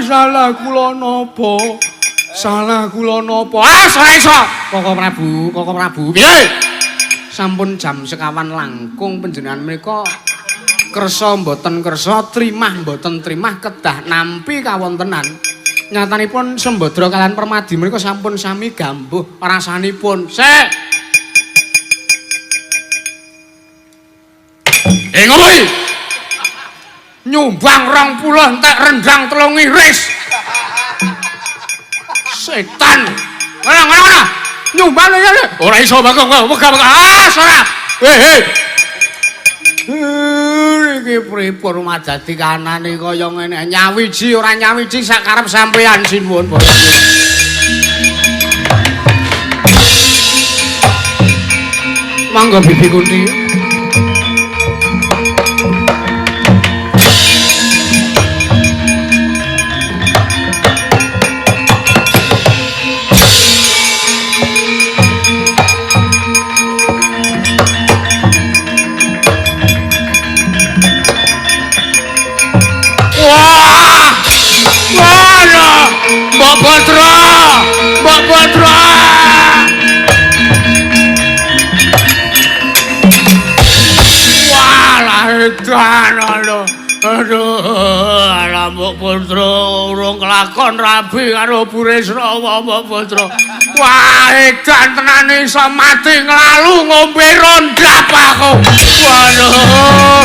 Salah kula napa? Salah kula napa? Ah, ora iso. Koko Prabu, Koko Prabu. Piye? Sampun jam sekawan langkung panjenengan menika kersa mboten kersa, trimah mboten trimah kedah nampi kawontenan. Nyatanipun Sembadra kalian Permadi menika sampun sami gambuh rasanipun. Sik. Ngono iki. Nyumbang 20 entek rendang 3 iris. Setan. Ngono ngono ngono. Nyumbang lho. Ora iso Bagong, wegah wegah. Ah, ora. Hei. Iki pripun madadi kanane kaya ngene. Nyawiji ora nyawiji sak karep sampean sinuwun. Monggo Bibi Kunti. Wah! Wah! Mbok Badra! Mbok Badra! Alah Mbok Putra urung kelakon rabi karo Burisrawa Mbok Putra. Wah, edan tenan iso mati nglalu ngombe rondap aku. Waduh.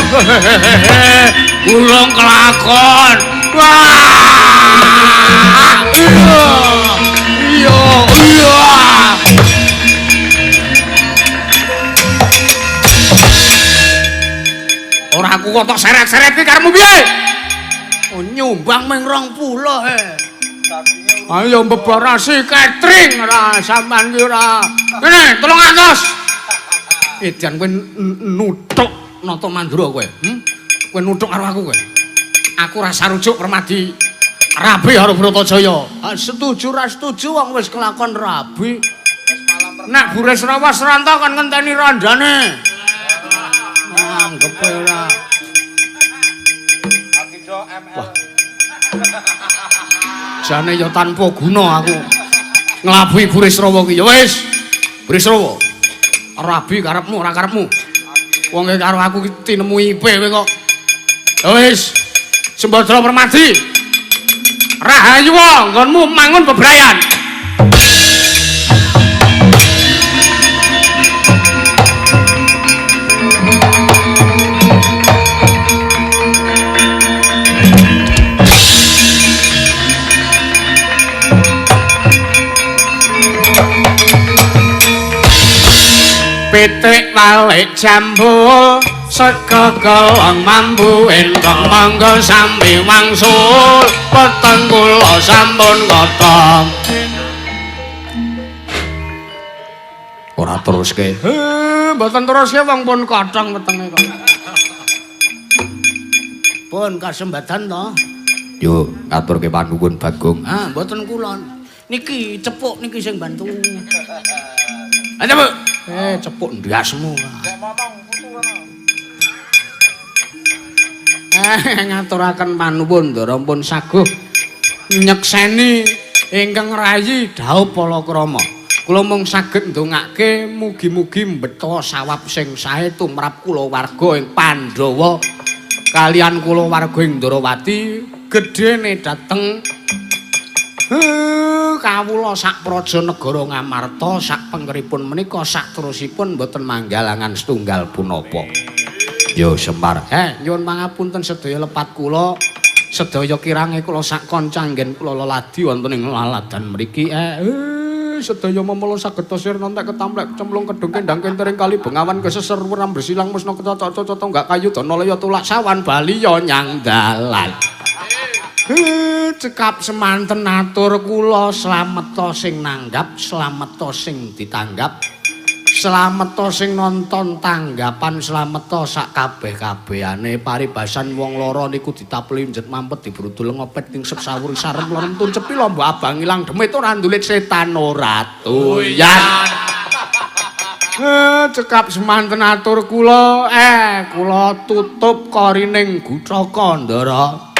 Urung kelakon. Wah. Iya, iya. Ora aku kok tok seret-seret iki karepmu piye? Oh, nyumbang ming 20 he. Ayo mbebarasi catering ora sampean ki ora. Ngene, 300. Edan kowe nuthuk Nata Mandura kowe. Kowe nuthuk karo aku kowe. Aku ora sarujuk Permadi rabi karo Bratajaya. Ah, setuju ra setuju wong wis kelakon rabi. Nek Burisrawa Sranta kon ngenteni randane. Anggepe ora. Wah. Jane ya tanpa guna aku nglabuhi Burisrawa ki. Ya wis. Burisrawa. Rabi karepmu ora karepmu. Wong e karo aku ki tinemu IP kowe kok. Ya wis. Sembadra Permadi. Rahayu nggonmu mangun bebrayan. Pitik walik jambul sega kelong mambu entong mangga sambi wangsul peteng kula sampun kotong. Ora teruske. Mboten teruske wong pun kotong wetenge kok. Pun kasembatan to. Yo ngaturke panuwun Bagong. Ah, mboten kula. Niki cepuk niki sing bantu. Ayo, Bu. Cepuk ndasmu. Ngaturaken panuwun ndara pun saguh nyekseni ingkang rayi dhaup palakrama. Kula mung saged ndongake mugi-mugi mbeta sawab sing sae tumrap kulawarga ing Pandhawa kaliyan kulawarga ing Ndrawati gedhene dhateng kawula sak praja negara Ngamarta sak pengkeripun menika sak terusipun mboten manggalangan setunggal punapa. Yo Semar. Nyuwun pangapunten sedaya lepat kula, sedaya kirange kula sak kanca anggen kula leladi wonten ing laladan mriki. Sedaya memela saged sirna entek ketamplek kecemplung kedung kendang kentering kali bengawan keseser weram bersilang musna kecocok tonggak kayu dana laya tulak sawan bali ya nyang dalan. Cekap semanten atur kula slameta sing nanggap, slameta sing ditanggap, slameta sing nonton tanggapan, slameta sak kabeh-kabehane paribasan wong lara niku ditapeli njet mampet dibrudul ngopet ningsep sawur sarem lerem tuncepi lombok abang ilang demit ora ndulit setan ora tuyan. Cekap semanten atur kula, kula tutup korining guthaka ndara.